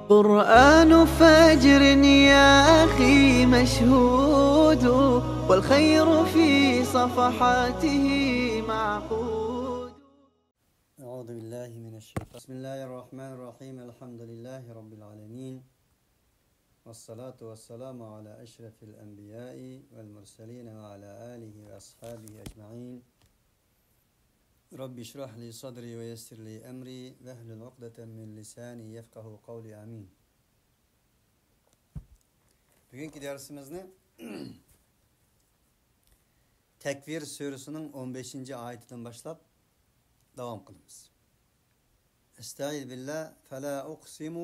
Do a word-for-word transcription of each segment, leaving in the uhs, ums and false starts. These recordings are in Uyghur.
قرآن فجر يا أخي مشهود، والخير في صفحاته معقود. أعوذ بالله من الشيطان. بسم الله الرحمن الرحيم. الحمد لله رب العالمين. والصلاة والسلام على أشرف الأنبياء والمرسلين وعلى آله وأصحابه أجمعين. رب اشرح لي صدري ويسر لي أمري واحلل عقدة من لساني يفقهوا قولي. آمين. بۈگۈنكى دەرسىمىزنى تەكۋىر سۈرىسىنىڭ ئون بەشىنچى ئايىتىدىن باشلاپ داۋام قىلىمىز. أستعيذ بالله. فلا أقسم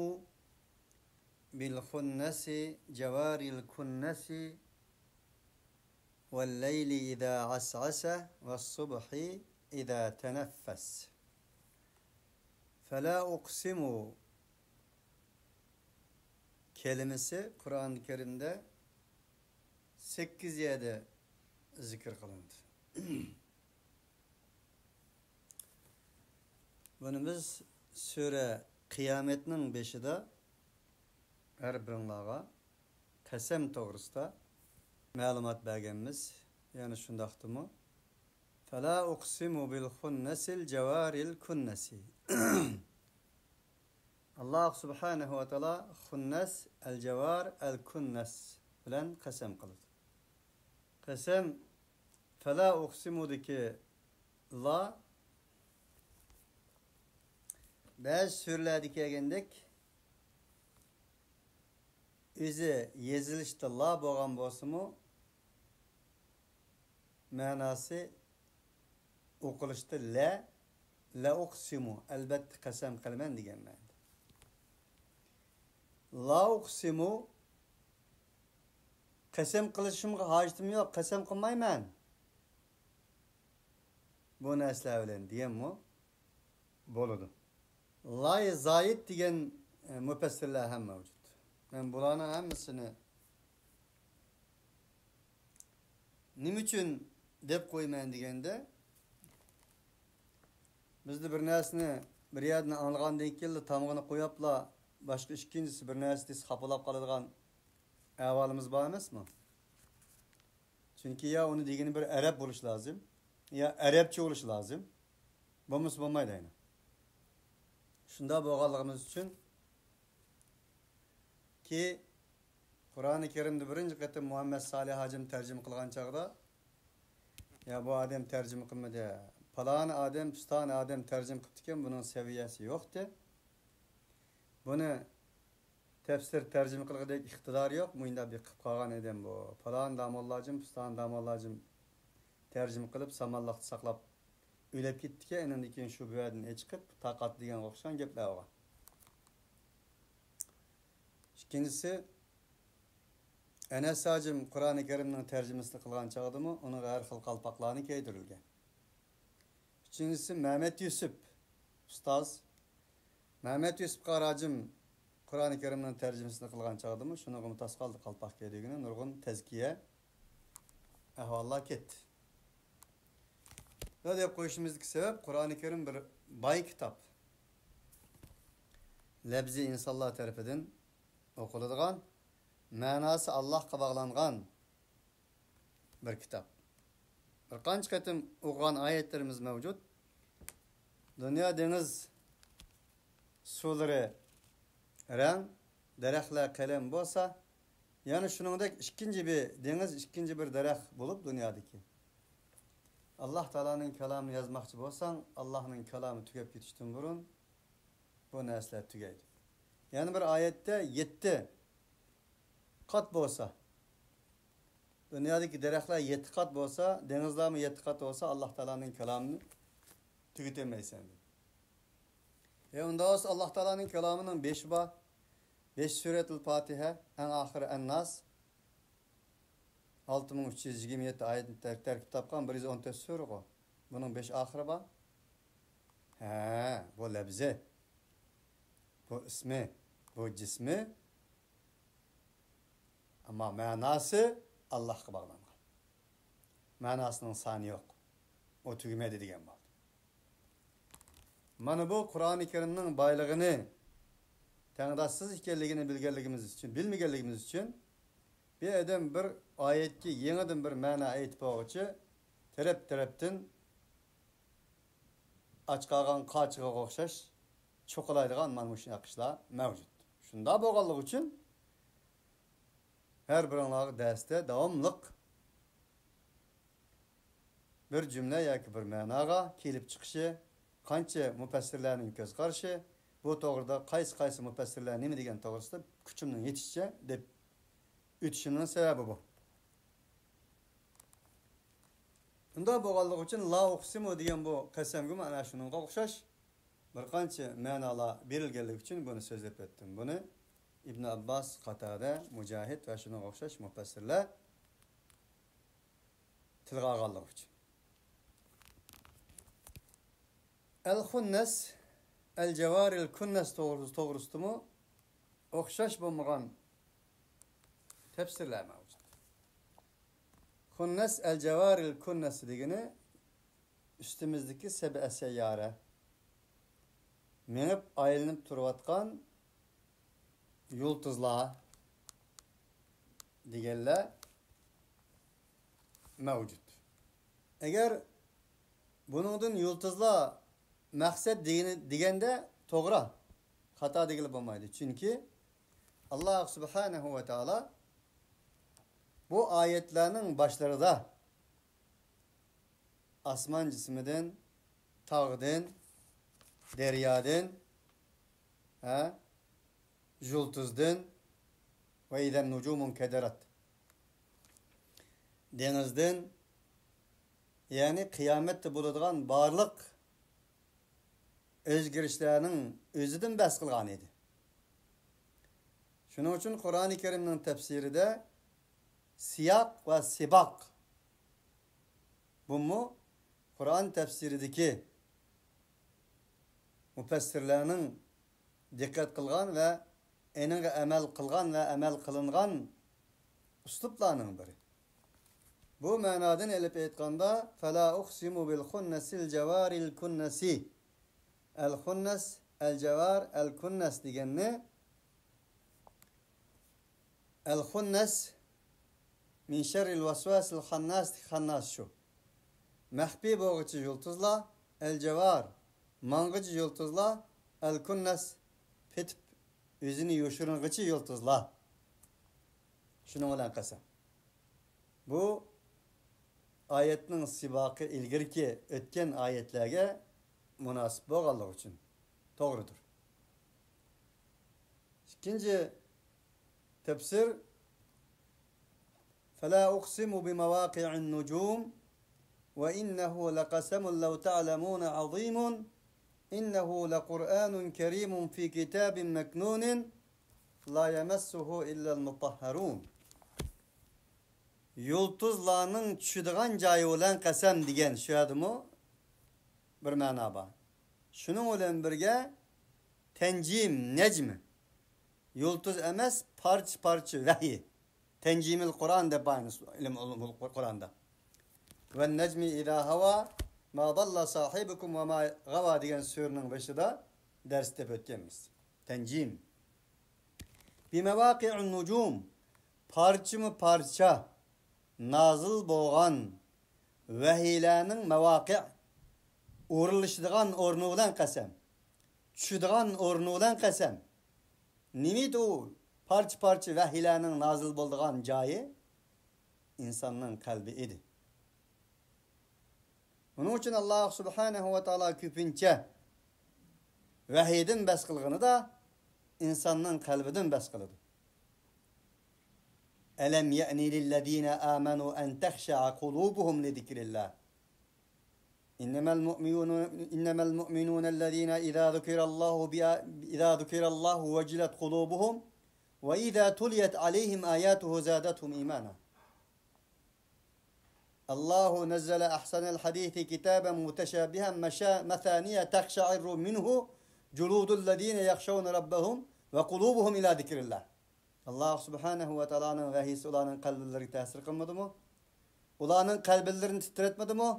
بالخنس، جوار الكنس، والليل إذا عسعس، والصبح إذا تنفس. فلا أقسم كەلىمىسى قۇرئان كەرىمدە سەككىز يەردە زىكىر قىلىنىدۇ. بۇنى بىز سۈرە قىيامەتنىڭ بېشىدا ھەر بىرىڭلارغا قەسەم توغرىسىدا مەلۇمات بەرگەنمىز. يەنە شۇنداقتىمۇ، فلا أقسم بالخنس الجوار الكنس. ئاللاھ سۇبھانەھۇ ۋە تائالا خۇننەس، ئەل جاۋار، ئەل كۇننەس بىلەن قەسەم قىلىدۇ. قەسەم، فلا ئۇقسىمۇدىكى لا بەزى سۈرىلەردە كەلگەندەك، ئۆزى يېزىلىشتا لا بولغان بولسىمۇ، مەناسى ئوقۇلۇشتا لە، لە ئۇقسىمۇ، ئەلبەتتە قەسەم قىلىمەن دېگەن مەنىدە. لا ئۇقسىمۇ، قەسەم قىلىشىمغا ھاجىتىم يوق، قەسەم قىلمايمەن بۇ نەرسىلەر بىلەن دېگەنمۇ بولىدۇ. لاي زايىد دېگەن، ئە، مۇپەسسىرلەر ھەم مەۋجۇت. مەن بۇلارنىڭ ھەممىسىنى نېمە ئۈچۈن دەپ قويىمەن دېگەندە، بىزدە بىر نەرسىنى بىر يەردىن ئاڭلىغاندىن كېيىنلا تامغىنى قويۇپلا باشقا ئىككىنچىسى بىر نەرسە دېسە خاپىلاپ قالىدىغان ئەھۋالىمىز بار ئەمەسمۇ؟ چۈنكى يا ئۇنى دېگىنى بىر ئەرەب بولۇشى لازىم، يا ئەرەبچە بولۇشى لازىم. بولمىسا بولمايدۇ ئەينى. شۇنداق بولغانلىقىمىز ئۈچۈن كى قۇرئانى كەرىمدە بىرىنچى قېتىم مۇھەممەد سالىھ ھاجىم تەرجىمە قىلغان چاغدا، يا بۇ ئادەم تەرجىمە قىلمىدى، پالان ئادەم، پۇستان ئادەم تەرجىمە قىپتىكەن، بۇنىڭ سەۋىيەسى يوقتى. بۇنى تەپسىر تەرجىمە قىلغۇدەك ئىقتىدارى يوق، مۇنداق بىر قىلىپ قالغان ئادەم بۇ. پالان داموللاجىم، پۇستان داموللاجىم تەرجىمە قىلىپ، سامانلىقتا ساقلاپ ئۆلۈپ كېتىپتىكەن، ئېنىڭدىن كېيىن شۇ بۇ يەردىن ئېچىقىپ تارقاتتى دېگەنگە ئوخشىغان گەپلەر بولغان. ئىككىنچىسى، ئەنەس ھاجىم قۇرئانى كەرىمنىڭ تەرجىمىسىنى قىلغان چاغدىمۇ ئۇنىڭغا ھەر خىل قالپاقلارنى كىيدۈرۈلگەن. ئۈچىنچىسى، مەمەت يۈسۈپ ئۇستاز. مەمەت يۈسۈپ قارى ھاجىم قۇرئانى كەرىمنىڭ تەرجىمىسىنى قىلغان چاغدىمۇ شۇنىڭغىمۇ تاس قالدى، قالپاق كىيدۈرگىنى، نۇرغۇن تەزكىيە ئەھۋاللار كەتتى. بۇ دەپ قويۇشىمىزدىكى سەۋەب، قۇرئانى كەرىم بىر باي كىتاب. لەپزى ئىنسانلار تەرىپىدىن ئوقۇلىدىغان، مەناسى ئاللاھقا باغلانغان بىر كىتاب. بىر قانچە قېتىم ئوقۇغان ئايەتلىرىمىز مەۋجۇت. دۇنيا دېڭىز سۇلىرى رەڭ، دەرەخلەر قەلەم بولسا، يەنە شۇنىڭدەك ئىككىنچى بىر دېڭىز، ئىككىنچى بىر دەرەخ بولۇپ دۇنيادىكى. ئاللاھ تائالانىڭ كالامىنى يازماقچى بولساڭ، ئاللاھنىڭ كالامى تۈگەپ كېتىشتىن بۇرۇن بۇ نەرسىلەر تۈگەيدۇ. يەنە بىر ئايەتتە يەتتە قات بولسا، دۇنيادىكى دەرەخلەر يەتتە قات بولسا، دېڭىزلارمۇ يەتتە قات بولسا، ئاللاھ تائالانىڭ كالامىنى تۈگىتەلمەيسەن دېدى. ئە، ئۇنداق بولسا ئاللاھ تائالانىڭ كالامىنىڭ بېشى بار، بەش سۈرەتۇل پاتىھە، ئەڭ ئاخىرى ئەنناس، ئالتە مىڭ ئۈچ يۈز يىگىرمە يەتتە ئايەتنى تەر-، تەركىب تاپقان بىر يۈز ئون تۆت سۈرە بۇ. بۇنىڭ بەش ئاخىرى بار. ھە، بۇ لەپزى، بۇ ئىسمى، بۇ جىسمى. ئەمما مەناسى ئاللاھقا باغلانغان. مەناسىنىڭ سانى يوق. ئۇ تۈگىمەيدۇ دېگەن بولدى. مانا بۇ قۇرئانى كەرىمنىڭ بايلىقىنى تەڭداشسىز ئىكەنلىكىنى بىلگەنلىكىمىز ئۈچۈن، بىلمىگەنلىكىمىز ئۈچۈن، بىر ئادەم بىر ئايەتكە يېڭىدىن بىر مەنا ئېيتىپ بولغۇچە، تەرەپ-تەرەپتىن ئاچ قالغان قاچىغا ئوخشاش چوقۇلايدىغان مانا مۇشۇنداق ئىشلار مەۋجۇت. شۇنداق بولغانلىقى ئۈچۈن، ھەر بىرىڭلارغا دەرستە داۋاملىق بىر جۈملە ياكى بىر مەناغا كېلىپ چىقىشى، قانچە مۇپەسسىرلەرنىڭ كۆز قارىشى، بۇ توغرىدا قايسى-قايسى مۇپەسسىرلەر نېمە دېگەن توغرىسىدا كۈچۈمنىڭ يېتىشىچە دەپ ئۆتۈشۈمنىڭ سەۋەبى بۇ. شۇنداق بولغانلىقى ئۈچۈن لا ئۇقسىمۇ دېگەن بۇ قەسەمگىمۇ ئەنە شۇنىڭغا ئوخشاش بىر قانچە مەنالار بېرىلگەنلىكى ئۈچۈن بۇنى سۆزلەپ ئۆتتۈم. بۇنى ئىبن ئابباس، قاتادە، مۇجاھىد ۋە شۇنىڭغا ئوخشاش مۇپەسسىرلەر تىلغا ئالغانلىقى ئۈچۈن. ئەل خۇننەس، ئەل جاۋارىل كۇننەس توغرىسى، توغرىسىدىمۇ ئوخشاش بولمىغان تەپسىرلەر مەۋجۇت. خۇننەس، ئەل جاۋارىل كۇننەس دېگىنى ئۈستىمىزدىكى سەبئە سەييارە، مېڭىپ ئايلىنىپ تۇرۇۋاتقان يۇلتۇزلار دېگەنلەر مەۋجۇت. ئەگەر بۇنىڭدىن يۇلتۇزلار مەقسەت دېگىنى، دېگەندە توغرا، خاتا دېگىلى بولمايدۇ. چۈنكى ئاللا سۇبھانەھۇ ۋە تائالا بۇ ئايەتلەرنىڭ باشلىرىدا ئاسمان جىسمىدىن، تاغدىن، دەريادىن، ھە، يۇلتۇزدىن، ۋە ئىزەن نۇجۇمۇن كەدەرەت، دېڭىزدىن، يەنى قىيامەتتە بولىدىغان بارلىق ئۆزگىرىشلەرنىڭ ئۆزىدىن بەھس قىلغان ئىدى. شۇنىڭ ئۈچۈن قۇرئانى كەرىمنىڭ تەپسىرىدە سىياق ۋە سىباق، بۇمۇ قۇرئان تەپسىرىدىكى مۇپەسسىرلەرنىڭ دىققەت قىلغان ۋە ئېنىڭغا ئەمەل قىلغان ۋە ئەمەل قىلىنغان ئۇسلۇبلارنىڭ بىرى. بۇ مەنادىن ئېلىپ ئېيتقاندا، فلا ئۇقسىمۇ بىل خۇننەسىل جاۋارىل كۇننەسى. ئەل خۇننەس، ئەل جاۋار، ئەل كۇننەس دېگەننى، ئەل خۇننەس مىن شەررىل ۋەسۋەسىل خەنناس، خەنناس شۇ. مەخپىي بولغۇچى يۇلتۇزلار، ئەل جاۋار، ماڭغۇچى يۇلتۇزلار، ئەل كۇننەس، پېتىپ ئۆزىنى يوشۇرۇنغۇچى يۇلتۇزلار. شۇنىڭ بىلەن قەسەم. بۇ ئايەتنىڭ سىباقى ئىلگىرىكى ئۆتكەن ئايەتلەرگە مۇناسىپ بولغانلىقى ئۈچۈن توغرىدۇر. ئىككىنچى تەپسىر، فلا أقسم بمواقع النجوم وإنه لقسم لو تعلمون عظيم إنه لقرآن كريم في كتاب مكنون لا يمسه إلا المطهرون. يۇلتۇزلارنىڭ چۈشىدىغان جايى بىلەن قەسەم دېگەن شۇ يەردىمۇ بىر مەنا بار. شۇنىڭ بىلەن بىرگە تەنجىم، نەجم. يۇلتۇز ئەمەس، پارچە-پارچە ۋەھىي. تەنجىمىل قۇرئان دەپ بايانى ئىلىم ئۇلۇمۇل قۇرئاندا. ۋەن نەجمى ئىزا ھاۋا ما ضەللە ساھىبۇكۇم ۋە ما غەۋا دېگەن سۈرىنىڭ بېشىدا دەرس دەپ ئۆتكەنمىز. تەنجىم. بىمەۋاقىئىن نۇجۇم، پارچىمۇ پارچە نازىل بولغان ۋەھىيلەرنىڭ مەۋاقىئ، ئورۇنلىشىدىغان ئورنى بىلەن قەسەم، چۈشىدىغان ئورنى بىلەن قەسەم. نېمىدى ئۇ پارچە-پارچە ۋەھىيلەرنىڭ نازىل بولىدىغان جايى؟ ئىنساننىڭ قەلبى ئىدى. بۇنىڭ ئۈچۈن ئاللا سۇبھانەھۇ ۋە تائالا كۆپىنچە ۋەھىيدىن بەس قىلغىنىدا ئىنساننىڭ قەلبىدىن بەس قىلىدۇ. ألم يأن للذين آمنوا أن تخشع قلوبهم لذكر الله إنما المؤمنون إنما المؤمنون الذين إذا ذكر الله بأ- إذا ذكر الله وجلت قلوبهم وإذا تليت عليهم آياته زادتهم إيمانا الله نزل أحسن الحديث كتابا متشابها مشا- مثانية تقشعر منه جلود الذين يخشون ربهم وقلوبهم إلى ذكر الله. ئاللا سۇبھانەھۇ ۋە تائالانىڭ ۋەھىيسى ئۇلارنىڭ قەلبىلىرىگە تەسىر قىلمىدىمۇ؟ ئۇلارنىڭ قەلبىلىرىنى تىترەتمىدىمۇ؟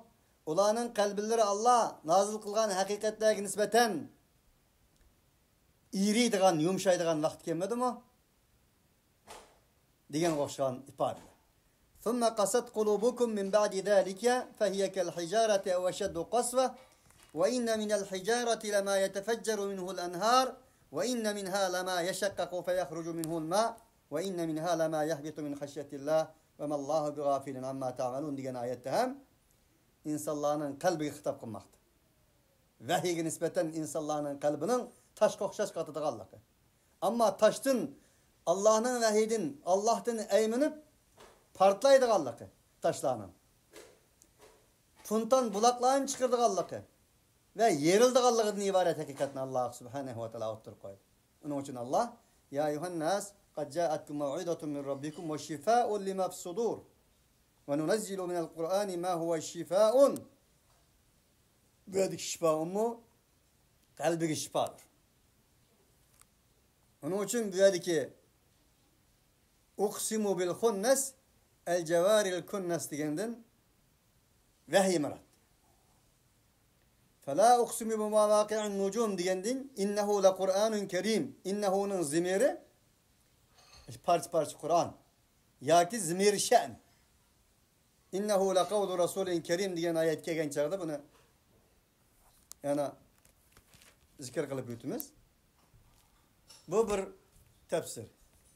ئۇلارنىڭ قەلبىلىرى ئاللا نازىل قىلغان ھەقىقەتلەرگە نىسبەتەن ئېرىيدىغان، يۇمشايدىغان ۋاقتى كەلمىدىمۇ؟ دېگەنگە ئوخشىغان ئىپادە. ثم قست قلوبكم من بعد ذلك فهي كالحجارة أو أشد قسوة وإن من الحجارة لما يتفجر منه الأنهار وإن منها لما يشقق فيخرج منه الماء وإن منها لما يهبط من خشية الله وما الله بغافل عما تعملون دېگەن ئايەتتە ھەم ئىنسانلارنىڭ قەلبىگە خىتاب قىلماقتا. ۋەھىيگە نىسبەتەن ئىنسانلارنىڭ قەلبىنىڭ تاشقا ئوخشاش قاتىدىغانلىقى. ئەمما تاشتىن، ئاللاھنىڭ ۋەھىيدىن، ئاللاھتىن ئەيمىنىپ پارتلايدىغانلىقى تاشلارنىڭ. فونتان بۇلاقلارنى چىقىرىدىغانلىقى ۋە يېرىلىدىغانلىقىدىن ئىبارەت ھەقىقەتنى ئاللاھ سۇبھانەھۇ ۋە تائالا ئوتتۇرىغا قويدى. ئۇنىڭ ئۈچۈن ئاللاھ، يا أيها الناس قد جاءتكم موعظة من ربكم وشفاء لما في الصدور وننزل من القرآن ما هو شفاء. بۇ يەردىكى شىفائۇنمۇ قەلبىگە شىپادۇر. ئۇنىڭ ئۈچۈن بۇ يەردىكى ئۇقسىمۇ بىل خۇننەس، ئەل جەۋارىل كۇننەس دېگەندىن ۋەھىي مۇراد. فلا أقسم بمواقع النجوم دېگەندىن إنه لقرآن كريم. ئىننەھۇنىڭ زىمىرى پارچە-پارچە قۇرئان ياكى زىمىرى شەن. إنه لقول رسول كريم دېگەن ئايەت كەلگەن چاغدا بۇنى يەنە زىكىر قىلىپ ئۆتىمىز. بۇ بىر تەپسىر.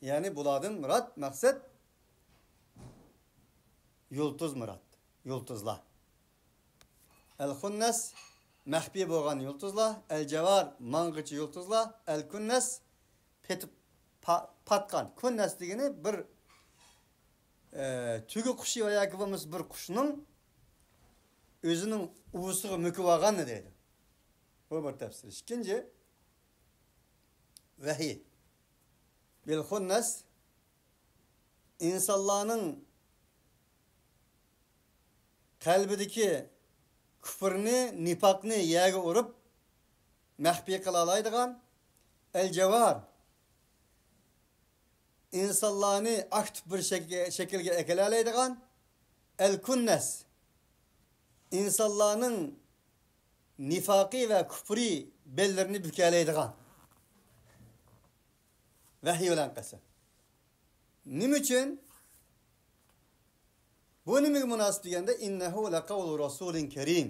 يەنى بۇلاردىن مۇراد، مەقسەت يۇلتۇز مۇراد، يۇلتۇزلار. ئەل خۇننەس، مەخپىي بولغان يۇلتۇزلار. ئەل جەۋار، ماڭغىچە يۇلتۇزلار. ئەل كۇننەس، پېتىپ پا-، پاتقان. كۇننەس دېگىنى بىر، ئە، تۆگە قۇشى ۋە ياكى بولمىسا بىر قۇشنىڭ ئۆزىنىڭ ئۇۋىسىغا مۆكۈپ ئالغاننى دەيدۇ. بۇ بىر تەپسىر. ئىككىنچى، ۋەھىي. بىل خۇننەس، ئىنسانلارنىڭ قەلبىدىكى كۇپرنى، نىپاقنى يەرگە ئۇرۇپ، مەخپىي قىلالايدىغان، ئەل جەۋار، ئىنسانلارنى ئاكتىپ بىر شەكىلگە، شەكىلگە ئەكېلەلەيدىغان، ئەل كۇننەس، ئىنسانلارنىڭ نىفاقى ۋە كۇپرى بەللىرىنى بۈكەلەيدىغان. ۋەھىي بىلەن قەسەم. نېمە ئۈچۈن؟ بۇ نېمىگە مۇناسىپ دېگەندە، إنه لقول رسول كريم.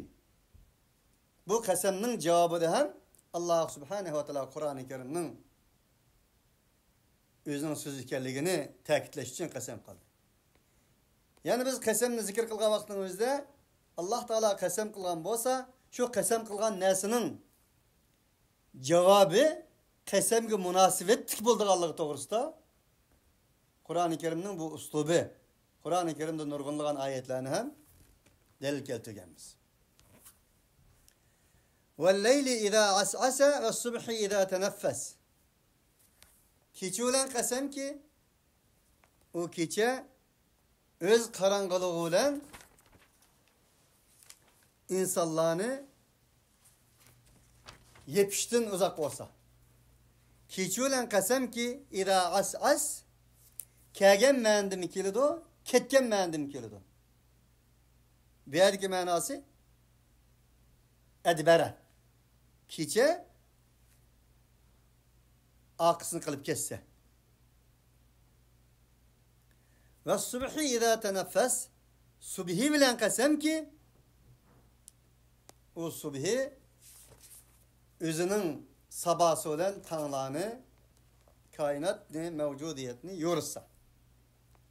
بۇ قەسەمنىڭ جاۋابىدا ھەم ئاللاھ سۇبھانەھۇ ۋە تائالا قۇرئانى كەرىمنىڭ ئۆزىنىڭ سۆزى ئىكەنلىكىنى تەكىتلەش ئۈچۈن قەسەم قىلدى. يەنى بىز قەسەمنى زىكىر قىلغان ۋاقىتنىڭ ئۆزىدە ئاللاھ تائالا قەسەم قىلغان بولسا، شۇ قەسەم قىلغان نەرسىنىڭ جاۋابى قەسەمگە مۇناسىۋەتلىك بولىدىغانلىقى توغرىسىدا قۇرئانى كەرىمنىڭ بۇ ئۇسلۇبى، قۇرئانى كەرىمدە نۇرغۇنلىغان ئايەتلەرنى ھەم دەلىل كەلتۈرگەنمىز. والليل إذا عسعس والصبح إذا تنفس. كېچە بىلەن قەسەمكى، ئۇ كېچە ئۆز قاراڭغۇلۇقى بىلەن ئىنسانلارنى يېپىشتىن ئۇزاق بولسا. كېچە بىلەن قەسەمكى، إذا عسعس، كەلگەن مەنىدىمۇ كېلىدۇ، كەتكەن مەنىدىمۇ كېلىدۇ. بۇ يەردىكى مەناسى ئەدبەرە. كېچە ئارقىسىنى قىلىپ كەتسە. والصبح إذا تنفس، سۈبھى بىلەن قەسەمكى، ئۇ سۈبھى ئۆزىنىڭ ساباسى بىلەن تاڭلارنى، كائىناتنى، مەۋجۇدىيەتنى يورۇتسا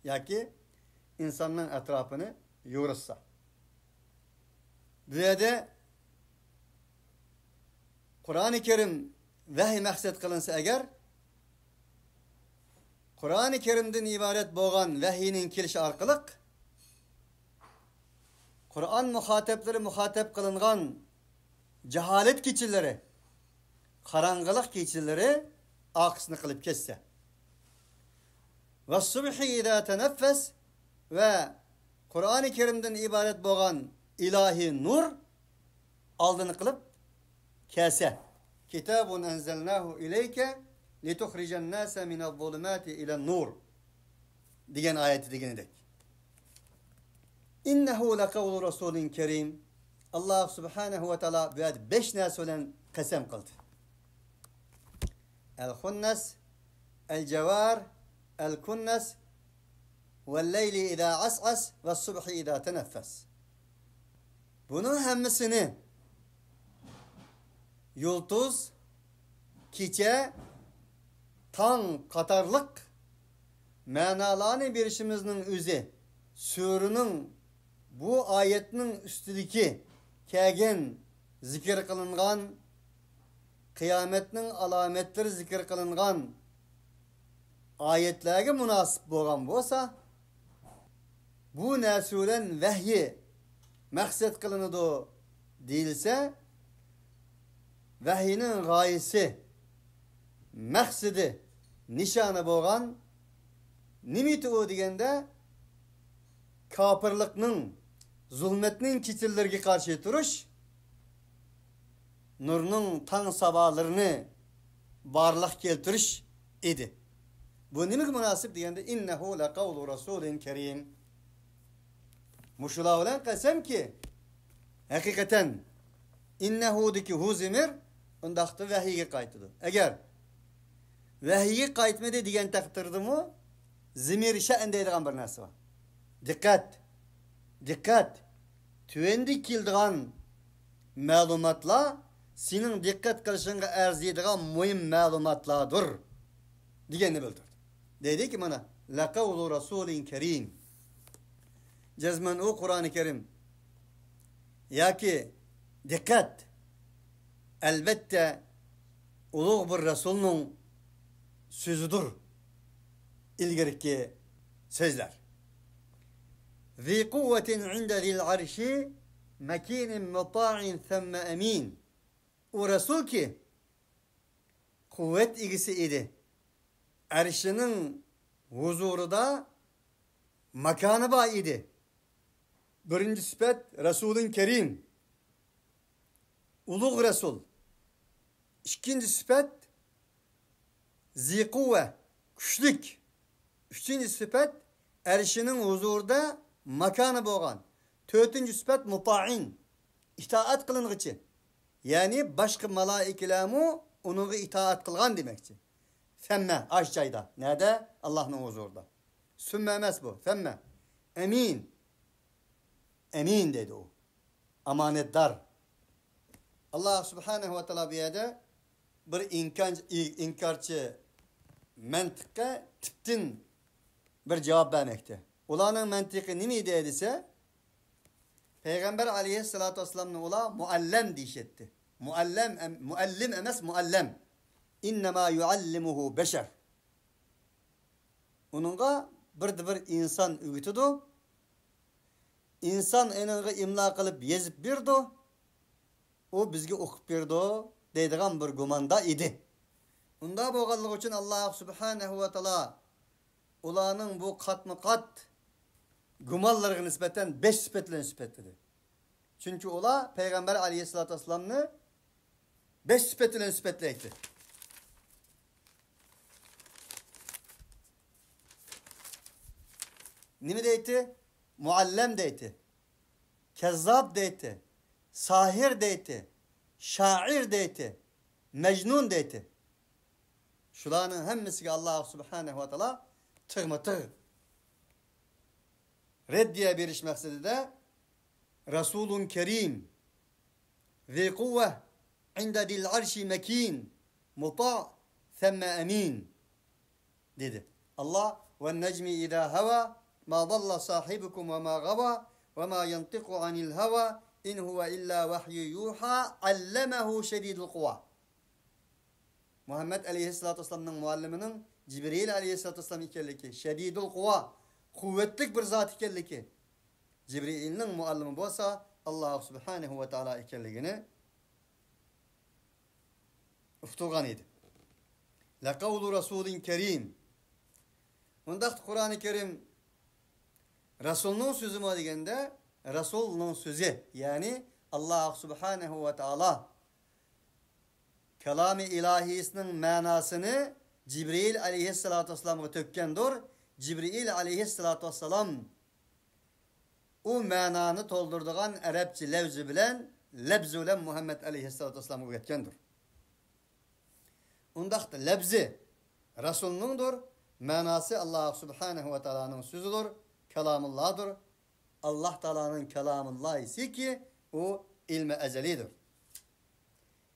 ياكى ئىنساننىڭ ئەتراپىنى يورۇتسا. بۇ يەردە قۇرئانى كەرىم ۋەھىي مەقسەت قىلىنسا ئەگەر، قۇرئانى كەرىمدىن ئىبارەت بولغان ۋەھىينىڭ كېلىشى ئارقىلىق قۇرئان مۇخاتەپلىرى مۇخاتەپ قىلىنغان جاھالەت كېچىلىرى، قاراڭغۇلۇق كېچىلىرى ئارقىسىنى قىلىپ كەتسە. والصبح إذا تنفس ۋە قۇرئانى كەرىمدىن ئىبارەت بولغان ئىلاھىي نۇر ئالدىنى قىلىپ كەلسە. كتاب أنزلناه إليك لتخرج الناس من الظلمات إلى النور دېگەن ئايەتتە دېگىنىدەك. إنه لقول رسول كريم. ئاللاھ سۇبھانەھۇ ۋە تائالا بۇ يەردە بەش نەرسە بىلەن قەسەم قىلدى. ئەل-خۇننەس، ئەل-جاۋار، ئەل-كۇننەس، ۋەل-لەيلى ئىزا ئەسئەس، ۋەس-سۇبھى ئىزا تەنەففەس. بۇنىڭ ھەممىسىنى يۇلتۇز، كېچە، تاڭ قاتارلىق مەنالارنى بېرىشىمىزنىڭ ئۆزى سۈرىنىڭ، بۇ ئايەتنىڭ ئۈستىدىكى كەلگەن، زىكىر قىلىنغان، قىيامەتنىڭ ئالامەتلىرى زىكىر قىلىنغان ئايەتلەرگە مۇناسىپ بولغان بولسا، بۇ نەرسە بىلەن ۋەھيى مەقسەت قىلىنىدۇ دېيىلسە، ۋەھيىنىڭ غايىسى، مەقسىتى، نىشانى بولغان نېمىتى ئۇ دېگەندە، كاپىرلىقنىڭ، زۇلمەتنىڭ كېچىلىرىگە قارشى تۇرۇش، نۇرنىڭ تاڭ سابالىرىنى بارلىققا كەلتۈرۈش ئىدى. بۇ نېمىگە مۇناسىپ دېگەندە، «ئىننەھۇ لەقەۋلۇ رەسۇلىن كەرىم.» مۇشۇلار بىلەن قەسەمكى، ھەقىقەتەن، «ئىننەھۇ»دىكى ھۇ زىمىر ئۇنداقتا ۋەھىيگە قايتىدۇ. ئەگەر ۋەھىيگە قايتمىدى دېگەن تەقدىردىمۇ زىمىر شەئن دەيدىغان بىر نەرسە بار. دىققەت! دىققەت! تۆۋەندە كېلىدىغان مەلۇماتلار سېنىڭ دىققەت قىلىشىڭغا ئەرزىيدىغان مۇھىم مەلۇماتلاردۇر، دېگەننى بىلدۈردى. دەيدىكى، مانا، «لەقەۋلۇ رەسۇلىن كەرىم.» جەزمەن ئۇ قۇرئانى كەرىم ياكى، دىققەت! ئەلۋەتتە، ئۇلۇغ بىر رەسۇلنىڭ سۆزىدۇر ئىلگىرىكى سۆزلەر. «ذى قوة عند ذي العرش مكين مطاع ثم أمين.» ئۇ رەسۇلكى، قۇۋۋەت ئىگىسى ئىدى. ئەرشىنىڭ ھۇزۇرىدا ماكانى بار ئىدى. بىرىنچى سۈپەت، رەسۇلۇن كەرىم، ئۇلۇغ رەسۇل. ئىككىنچى سۈپەت، زى قۇۋۋە، كۈچلۈك. ئۈچىنچى سۈپەت، ئەرشىنىڭ ھۇزۇرىدا ماكانى بولغان. تۆتىنچى سۈپەت، مۇتائىن، ئىتائەت قىلىنغۇچى. يەنى باشقا مالائىكىلەرمۇ ئۇنىڭغا ئىتائەت قىلغان دېمەكچى. سەممە، ئاش جايدا. نەدە؟ ئاللاھنىڭ ھۇزۇرىدا. سۈممە ئەمەس بۇ، سەممە. ئەمىن. ئەمىن دەيدۇ ئۇ. ئامانەتدار. ئاللاھ سۇبھانەھۇ ۋە تائالا بۇ يەردە بىر ئىنكار-، ئىنكارچى مەنتىققە تىپتىن بىر جاۋاب بەرمەكتە. ئۇلارنىڭ مەنتىقى نېمە ئىدى دېسە، پەيغەمبەر ئەلەيھىسسالاتۇ ۋەسسالامنى ئۇلار مۇئەللەم دېيىشەتتى. مۇئەللەم ئەم-، مۇئەللىم ئەمەس، مۇئەللەم. «ئىننەما يۇئەللىمۇھۇ بەشەر.» ئۇنىڭغا بىردە بىر ئىنسان ئۆگىتىدۇ. ئىنسان ئېنىڭغا ئىملا قىلىپ يېزىپ بېرىدۇ. ئۇ بىزگە ئوقۇپ بېرىدۇ دەيدىغان بىر گۇماندا ئىدى. ئۇنداق بولغانلىقى ئۈچۈن ئاللاھ سۇبھانەھۇ ۋە تائالا ئۇلارنىڭ بۇ قاتمۇ قات گۇمانلىرىغا نىسبەتەن بەش سۈپەت بىلەن سۈپەتلىدى. چۈنكى ئۇلار پەيغەمبەر ئەلەيھىسسالاتۇ ۋەسسالامنى بەش سۈپەت بىلەن سۈپەتلەيتتى. نېمە دەيتتى؟ مۇئەللەم دەيتتى. كەززاب دەيتتى، ساھىر دەيتتى، شائىر دەيتتى، مەجنۇن دەيتتى. شۇلارنىڭ ھەممىسىگە ئاللاھ سۇبھانەھۇ ۋە تائالا تىغمۇ تىغ رەددىيە بېرىش مەقسىتىدە، رەسۇلۇن كەرىم، ذى قوة عند ذي العرش مكين مطاع ثم أمين دېدى. ئاللاھ، «والنجم إذا هوى ما ضل صاحبكم وما غوى وما ينطق عن الهوى إن هو إلا وحي يوحى علمه شديد القوى.» مۇھەممەد ئەلەيھىسسالاتۇ ۋەسسالامنىڭ مۇئەللىمىنىڭ جىبرىئىل ئەلەيھىسسالاتۇ ۋەسسالام ئىكەنلىكى، شەدىدۇل قۇۋا، قۇۋۋەتلىك بىر زات ئىكەنلىكى، جىبرىئىلنىڭ مۇئەللىمى بولسا ئاللاھ سۇبھانەھۇ ۋە تائالا ئىكەنلىكىنى ئۇقتۇرغان ئىدى. لەقەۋلۇ رەسۇلىن كەرىم. ئۇنداقتا قۇرئانى كەرىم رەسۇلنىڭ سۆزىمۇ دېگەندە، رەسۇلنىڭ سۆزى، يەنى ئاللاھ سۇبھانەھۇ ۋە تائالا كالامى ئىلاھىيسىنىڭ مەناسىنى جىبرىئىل ئەلەيھىسسالاتۇ ۋەسسالامغا تۆككەندۇر. جىبرىئىل ئەلەيھىسسالاتۇ ۋەسسالام ئۇ مەنانى تولدۇرىدىغان ئەرەبچە لەۋزى بىلەن، لەپزى بىلەن مۇھەممەد ئەلەيھىسسالاتۇ ۋەسسالامغا ئۆگەتكەندۇر. ئۇنداقتا لەپزى رەسۇلنىڭدۇر، مەناسى ئاللاھ سۇبھانەھۇ ۋە تائالانىڭ سۆزىدۇر، كالامۇللاھدۇر. ئاللاھ تائالانىڭ كالامۇللاھىسىكى، ئۇ ئىلمى ئەزەلىيدۇر.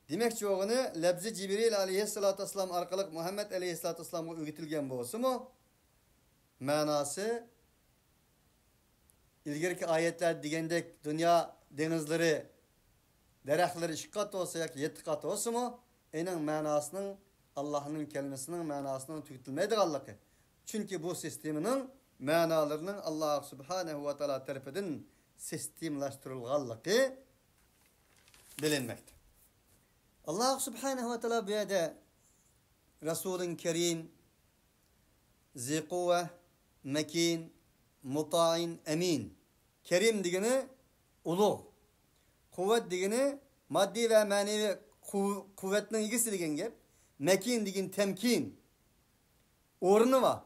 دېمەكچى بولغىنى، لەپزى جىبرىل ئەلەيھىسسالاتۇ ۋەسسالام ئارقىلىق مۇھەممەد ئەلەيھىسسالاتۇ ۋەسسالامغا ئۆگىتىلگەن بولسىمۇ، مەناسى ئىلگىرىكى ئايەتلەردە دېگەندەك، دۇنيا دېڭىزلىرى، دەرەخلىرى ئىككى قات بولسا ياكى يەتتە قات بولسىمۇ، ئېنىڭ مەناسىنىڭ، ئاللاھنىڭ كەلىمىسىنىڭ مەناسىنىڭ تۈگىتىلمەيدىغانلىقى، چۈنكى بۇ سىستېمىنىڭ مەنالىرىنىڭ ئاللاھ سۇبھانەھۇ ۋە تائالا تەرىپىدىن سىستېمىلاشتۇرۇلغانلىقى بىلىنمەكتە. ئاللاھ سۇبھانەھۇ ۋە تائالا بۇ يەردە رەسۇلىن كەرىم، زى قۇۋۋە، مەكىن، مۇتائىن، ئەمىن. كەرىم دېگىنى ئۇلۇغ. قۇۋۋەت دېگىنى ماددىي ۋە مەنىۋى قۇ-، قۇۋۋەتنىڭ ئىگىسى دېگەن گەپ. مەكىن دېگىنى تەمكىن. ئورنى بار.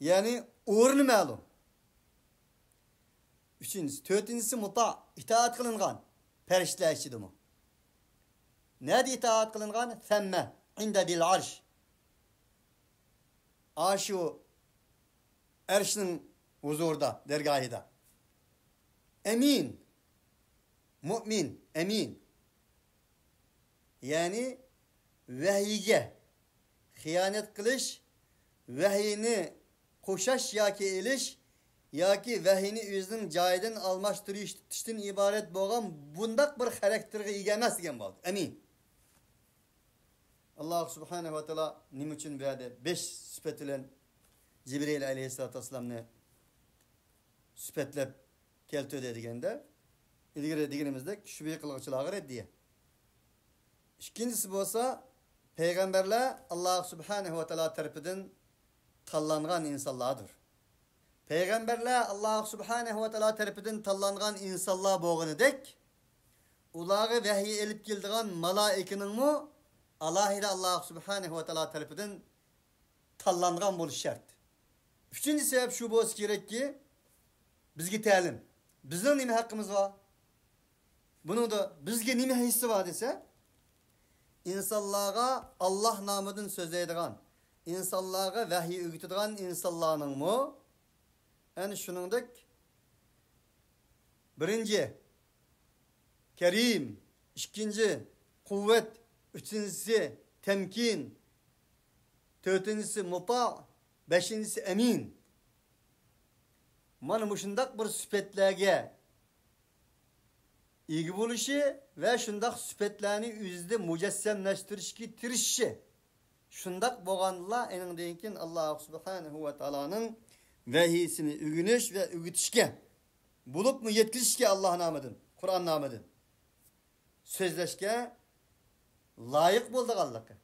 يەنى ئورنى مەلۇم. ئۈچىنچىسى، تۆتىنچىسى مۇتا، ئىتائەت قىلىنغان پەرىشتىلەر ئىچىدىمۇ. نەدە ئىتائەت قىلىنغان؟ سەممە، ئىندە دىل ئەرش. ئاشۇ ئەرشنىڭ ھۇزۇرىدا، دەرگاھىدا. ئەمىن، مۇئمىن، ئەمىن. يەنى ۋەھىيگە خىيانەت قىلىش، ۋەھىينى قوشاش ياكى ئېلىش ياكى ۋەھىينى ئۆزىنىڭ جايىدىن ئالماشتۇرۇشتىن ئىبارەت بولغان بۇنداق بىر خاراكتېرغا ئىگە ئەمەس دېگەن بولدى. ئەمىن. ئاللاھ سۇبھانەھۇ ۋە تائالا نېمە ئۈچۈن بۇ يەردە بەش سۈپەت بىلەن جىبرىل ئەلەيھىسسالاتۇ ۋەسسالامنى سۈپەتلەپ كەلتۈردى دېگەندە، ئىلگىرى دېگىنىمىزدەك، شۈبھە قىلغۇچىلارغا رەددىيە. ئىككىنچىسى بولسا، پەيغەمبەرلەر ئاللاھ سۇبھانەھۇ ۋە تائالا تەرىپىدىن تاللانغان ئىنسانلاردۇر. پەيغەمبەرلەر ئاللاھ سۇبھانەھۇ ۋە تائالا تەرىپىدىن تاللانغان ئىنسانلار بولغىنىدەك، ئۇلارغا ۋەھىي ئېلىپ كېلىدىغان مالائىكىنىڭمۇ ئالاھىدە ئاللاھ سۇبھانەھۇ ۋە تائالا تەرىپىدىن تاللانغان بولۇشى شەرت. ئۈچىنچى سەۋەب شۇ بولسا كېرەككى، بىزگە تەلىم. بىزنىڭ نېمە ھەققىمىز بار؟ بۇنىڭدا بىزگە نېمە ھەيسى بار دېسە، ئىنسانلارغا ئاللاھ نامىدىن سۆزلەيدىغان، ئىنسانلارغا ۋەھىي ئۆگىتىدىغان ئىنسانلارنىڭمۇ ئەنە شۇنىڭدەك بىرىنچى كەرىم، ئىككىنچى قۇۋۋەت، ئۈچىنچىسى تەمكىن، تۆتىنچىسى مۇتا، بەشىنچىسى ئەمىن. مانا مۇشۇنداق بىر سۈپەتلەرگە ئىگە بولۇشى ۋە شۇنداق سۈپەتلەرنى ئۆزىدە مۇجەسسەملەشتۈرۈشكە تىرىشىشى. شۇنداق بولغاندىلا، ئېنىڭدىن كېيىن ئاللاھ سۇبھانەھۇ ۋە تائالانىڭ ۋەھىيسىنى ئۆگىنىش ۋە ئۆگىتىشكە، بولۇپمۇ يەتكۈزۈشكە ئاللاھ نامىدىن، قۇرئان نامىدىن سۆزلەشكە لايىق بولىدىغانلىقى.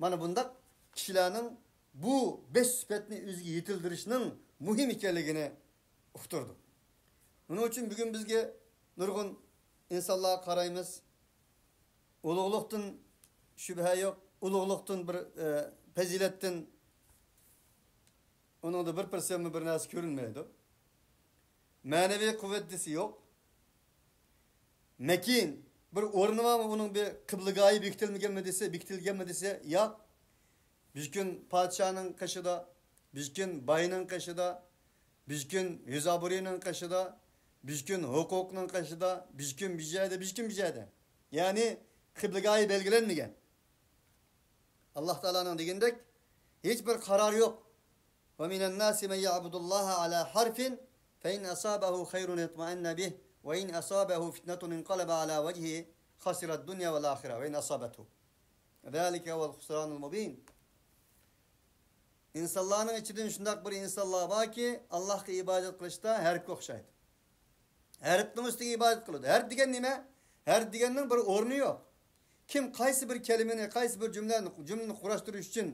مانا بۇنداق كىشىلەرنىڭ بۇ بەش سۈپەتنى ئۆزىگە يېتىلدۈرۈشنىڭ مۇھىم ئىكەنلىكىنى ئۇقتۇردۇق. بۇنىڭ ئۈچۈن بۈگۈن بىزگە نۇرغۇن ئىنسانلارغا قارايمىز. ئۇلۇغلۇقتىن شۈبھە يوق، ئۇلۇغلۇقتىن بىر، ئە، پەزىلەتتىن ئۇنىڭدا بىر پىرسەنتمۇ بىر نەرسە كۆرۈنمەيدۇ. مەنىۋى قۇۋۋەت دېسە يوق. مەكىن، بىر ئورنى بارمۇ ئۇنىڭ، بىر قىبلىگاھى بېكىتىلمىگەنمۇ دېسە، بېكىتىلگەنمۇ دېسە، ياق. بىزكۈن پادىشاھنىڭ قېشىدا، بىزكۈن باينىڭ قېشىدا، بىزكۈن يۈز ئابرۇينىڭ قېشىدا، بىزكۈن ھوقۇقنىڭ قېشىدا، بىزكۈن بىر جايدا، بىزكۈن بىر جايدا. يەنى قىبلىگاھى بەلگىلەنمىگەن. ئاللاھ تائالانىڭ دېگىنىدەك، ھېچ بىر قارار يوق. ومن الناس من يعبد الله على حرف فإن أصابه خير اطمأن به وإن أصابته فتنة انقلب على وجهه خسر الدنيا والآخرة وإن أصابته ذلك هو الخسران المبين. ئىنسانلارنىڭ ئىچىدىن شۇنداق بىر ئىنسانلار باركى، ئاللاھقا ئىبادەت قىلىشتا ھەرپكە ئوخشايدۇ. ھەرپنىڭ ئۈستىگە ئىبادەت قىلىدۇ. ھەرپ دېگەن نېمە؟ ھەرپ دېگەننىڭ بىر ئورنى يوق. كىم قايسى بىر كەلىمىنى، قايسى بىر جۈملىنى، جۈملىنى قۇراشتۇرۇش ئۈچۈن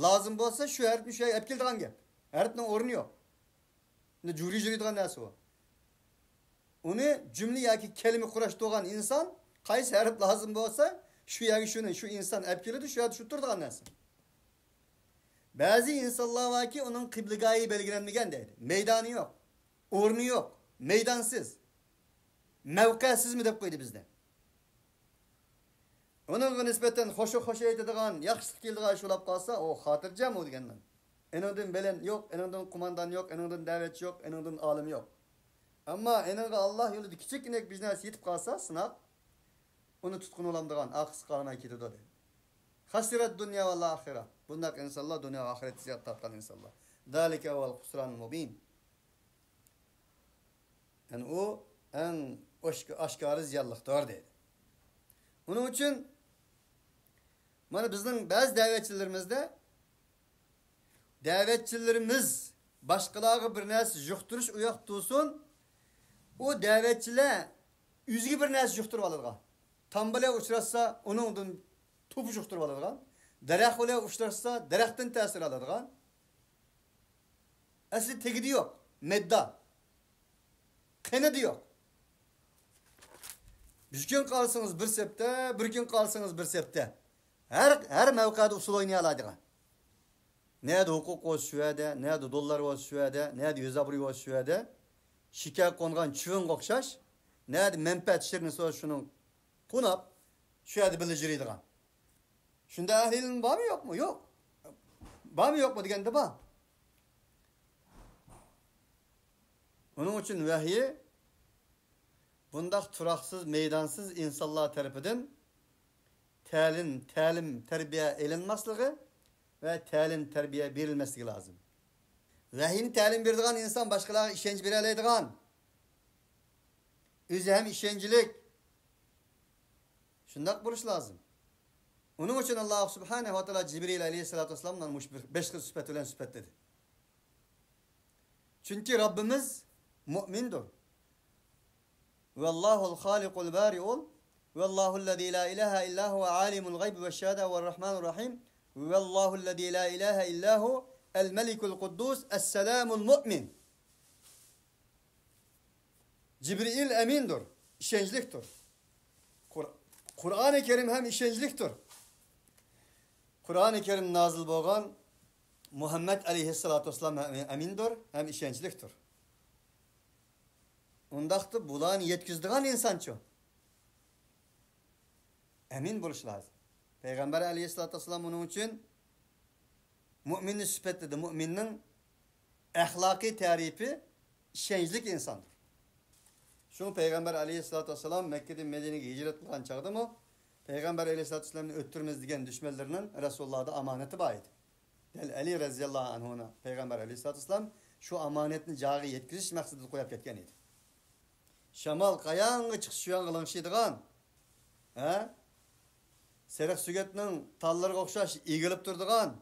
لازىم بولسا، شۇ ھەرپنى شۇ يەرگە ئەپ كېلىدىغان گەپ. ھەرپنىڭ ئورنى يوق. ئەمدى جۇرى جۇرىدىغان نەرسە ئۇ. ئۇنى جۈملە ياكى كەلىمە قۇراشتۇرغان ئىنسان قايسى ھەرپ لازىم بولسا، شۇ يەرگە شۇنى، شۇ ئىنسان ئەپ كېلىدۇ، شۇ يەردە شۇ تۇرىدىغان نەرسە. بەزى ئىنسانلار باركى، ئۇنىڭ قىبلىگاھى بەلگىلەنمىگەن دەيدۇ. مەيدانى يوق، ئورنى يوق، مەيدانسىز، مەۋقەسىزمۇ دەپ قويدى بىزدە. ئۇنىڭغا نىسبەتەن خوشۇ خوش ئېيتىدىغان، ياخشىلىق كېلىدىغان ئىش بولاپ قالسا، ئۇ خاتىرجەم ئۇ دېگەن نەم. ئېنىڭدىن بەلەن يوق، ئېنىڭدىن قوماندان يوق، ئېنىڭدىن دەۋەتچى يوق، ئېنىڭدىن ئالىم يوق. ئەمما ئېنىڭغا ئاللا يولىدا كىچىككىنە بىر نەرسە يېتىپ قالسا، سىناق، ئۇنى تۇتقىنى بولامدىغان، ئارقىسى قارىماي كېتىدۇ، دەيدۇ. خەسىرەت دۇنيا ۋەل ئاخىرە. بۇنداق ئىنسانلار دۇنيا ۋە ئاخىرەتتە زىيان تارتقان ئىنسانلار. ذلك هو الخسران المبين. يەنى ئۇ ئەڭ ئاشك-، ئاشكارا زىيانلىقتۇر، دەيدۇ. ئۇنىڭ ئۈچۈن مانا بىزنىڭ بەزى دەۋەتچىلىرىمىزدە، دەۋەتچىلىرىمىز باشقىلارغا بىر نەرسە يۇقتۇرۇش ئۇياقتا تۇرسۇن، ئۇ دەۋەتچىلەر ئۆزىگە بىر نەرسە يۇقتۇرۇپ ئالىدىغان. تام بىلەن ئۇچراشسا، ئۇنىڭدىن توپا يۇقتۇرۇپ ئالىدىغان. دەرەخ بىلەن ئۇچراشسا، دەرەختىن تەسىر ئالىدىغان. ئەسلى تېگىدە يوق، مەيدىدا. قېنىدا يوق. بىر كۈن قالسىڭىز بىر سەپتە، بىر كۈن قالسىڭىز بىر سەپتە. ھەر، ھەر مەۋقەدە ئۇسسۇل ئوينىيالايدىغان. نەدە ھوقۇق بولسا شۇ يەردە، نەدە دوللار بولسا شۇ يەردە، نەدە يۈز ئابرۇي بولسا شۇ يەردە. شېكەر قونغان چىۋىنغا ئوخشاش، نەدە مەنپەئەت شىرنىسى بولسا شۇنىڭ قونۇپ، شۇ يەردە بىللە يۈرىدىغان. شۇنداق ئەھلى ئىلىم بارمۇ يوقمۇ؟ يوق. بارمۇ يوقمۇ دېگەندە بار. ئۇنىڭ ئۈچۈن ۋەھىي بۇنداق تۇراقسىز، مەيدانسىز ئىنسانلار تەرىپىدىن تەلىم، تەلىم، تەربىيە ئېلىنماسلىقى ۋە تەلىم، تەربىيە بېرىلمەسلىكى لازىم. ۋەھىينى تەلىم بېرىدىغان ئىنسان باشقىلارغا ئىشەنچ بېرەلەيدىغان، ئۆزى ھەم ئىشەنچلىك، شۇنداق بولۇش لازىم. ئۇنىڭ ئۈچۈن ئاللا سۇبھانەھۇ ۋە تائالا جىبرىئىل ئەلەيھىسسالاتۇ ۋەسسالامنى مۇشۇ بىر، بەش خىل سۈپەت بىلەن سۈپەتلىدى. چۈنكى رەببىمىز مۇئمىندۇر. ھۇۋەللاھۇل خالىقۇل بارىئۇل، ھۇۋەللاھۇللەزى لا ئىلاھە ئىللا ھۇۋە ئالىمۇل غەيبى ۋەششەھادە ھۇۋەر رەھمانۇر رەھىم، ھۇۋەللاھۇللەزى لا ئىلاھە ئىللا ھۇ ئەل مەلىكۇل قۇددۇس ئەسسالامۇل مۇئمىن. جىبرىئىل ئەمىندۇر، ئىشەنچلىكتۇر. قۇر-، قۇرئانى كەرىم ھەم ئىشەنچلىكتۇر. قۇرئانى كەرىم نازىل بولغان مۇھەممەد ئەلەيھىسسالاتۇ ۋەسسالام ھەم ئەمىندۇر، ھەم ئىشەنچلىكتۇر. ئۇنداقتا بۇلارنى يەتكۈزىدىغان ئىنسانچۇ؟ ئەمىن بولۇش لازىم. پەيغەمبەر ئەلەيھىسسالاتۇ ۋەسسالام ئۇنىڭ ئۈچۈن مۇئمىننى سۈپەتلىدى. مۇئمىننىڭ ئەخلاقىي تەرىپى ئىشەنچلىك ئىنساندۇر. شۇڭا پەيغەمبەر ئەلەيھىسسالاتۇ ۋەسسالام مەككىدىن مەدىنىگە ھىجرەت قىلغان چاغدىمۇ پەيغەمبەر ئەلەيھىسسالاتۇ ۋەسسالامنى ئۆلتۈرىمىز دېگەن دۈشمەنلىرىنىڭ رەسۇلۇللاھدا ئامانىتى بار ئىدى. دەل ئەلى رەزىياللاھۇ ئەنھۇنى پەيغەمبەر ئەلەيھىسسالاتۇ ۋەسسالام شۇ ئامانەتنى جايىغا يەتكۈزۈش مەقسىتىدە قويۇپ كەتكەن ئىدى. شامال قاياڭغا چىقسا شۇ يانغا لىڭشىيدىغان، ھە؟ سېرىق سۆگەتنىڭ تاللىرىغا ئوخشاش ئېگىلىپ تۇرىدىغان،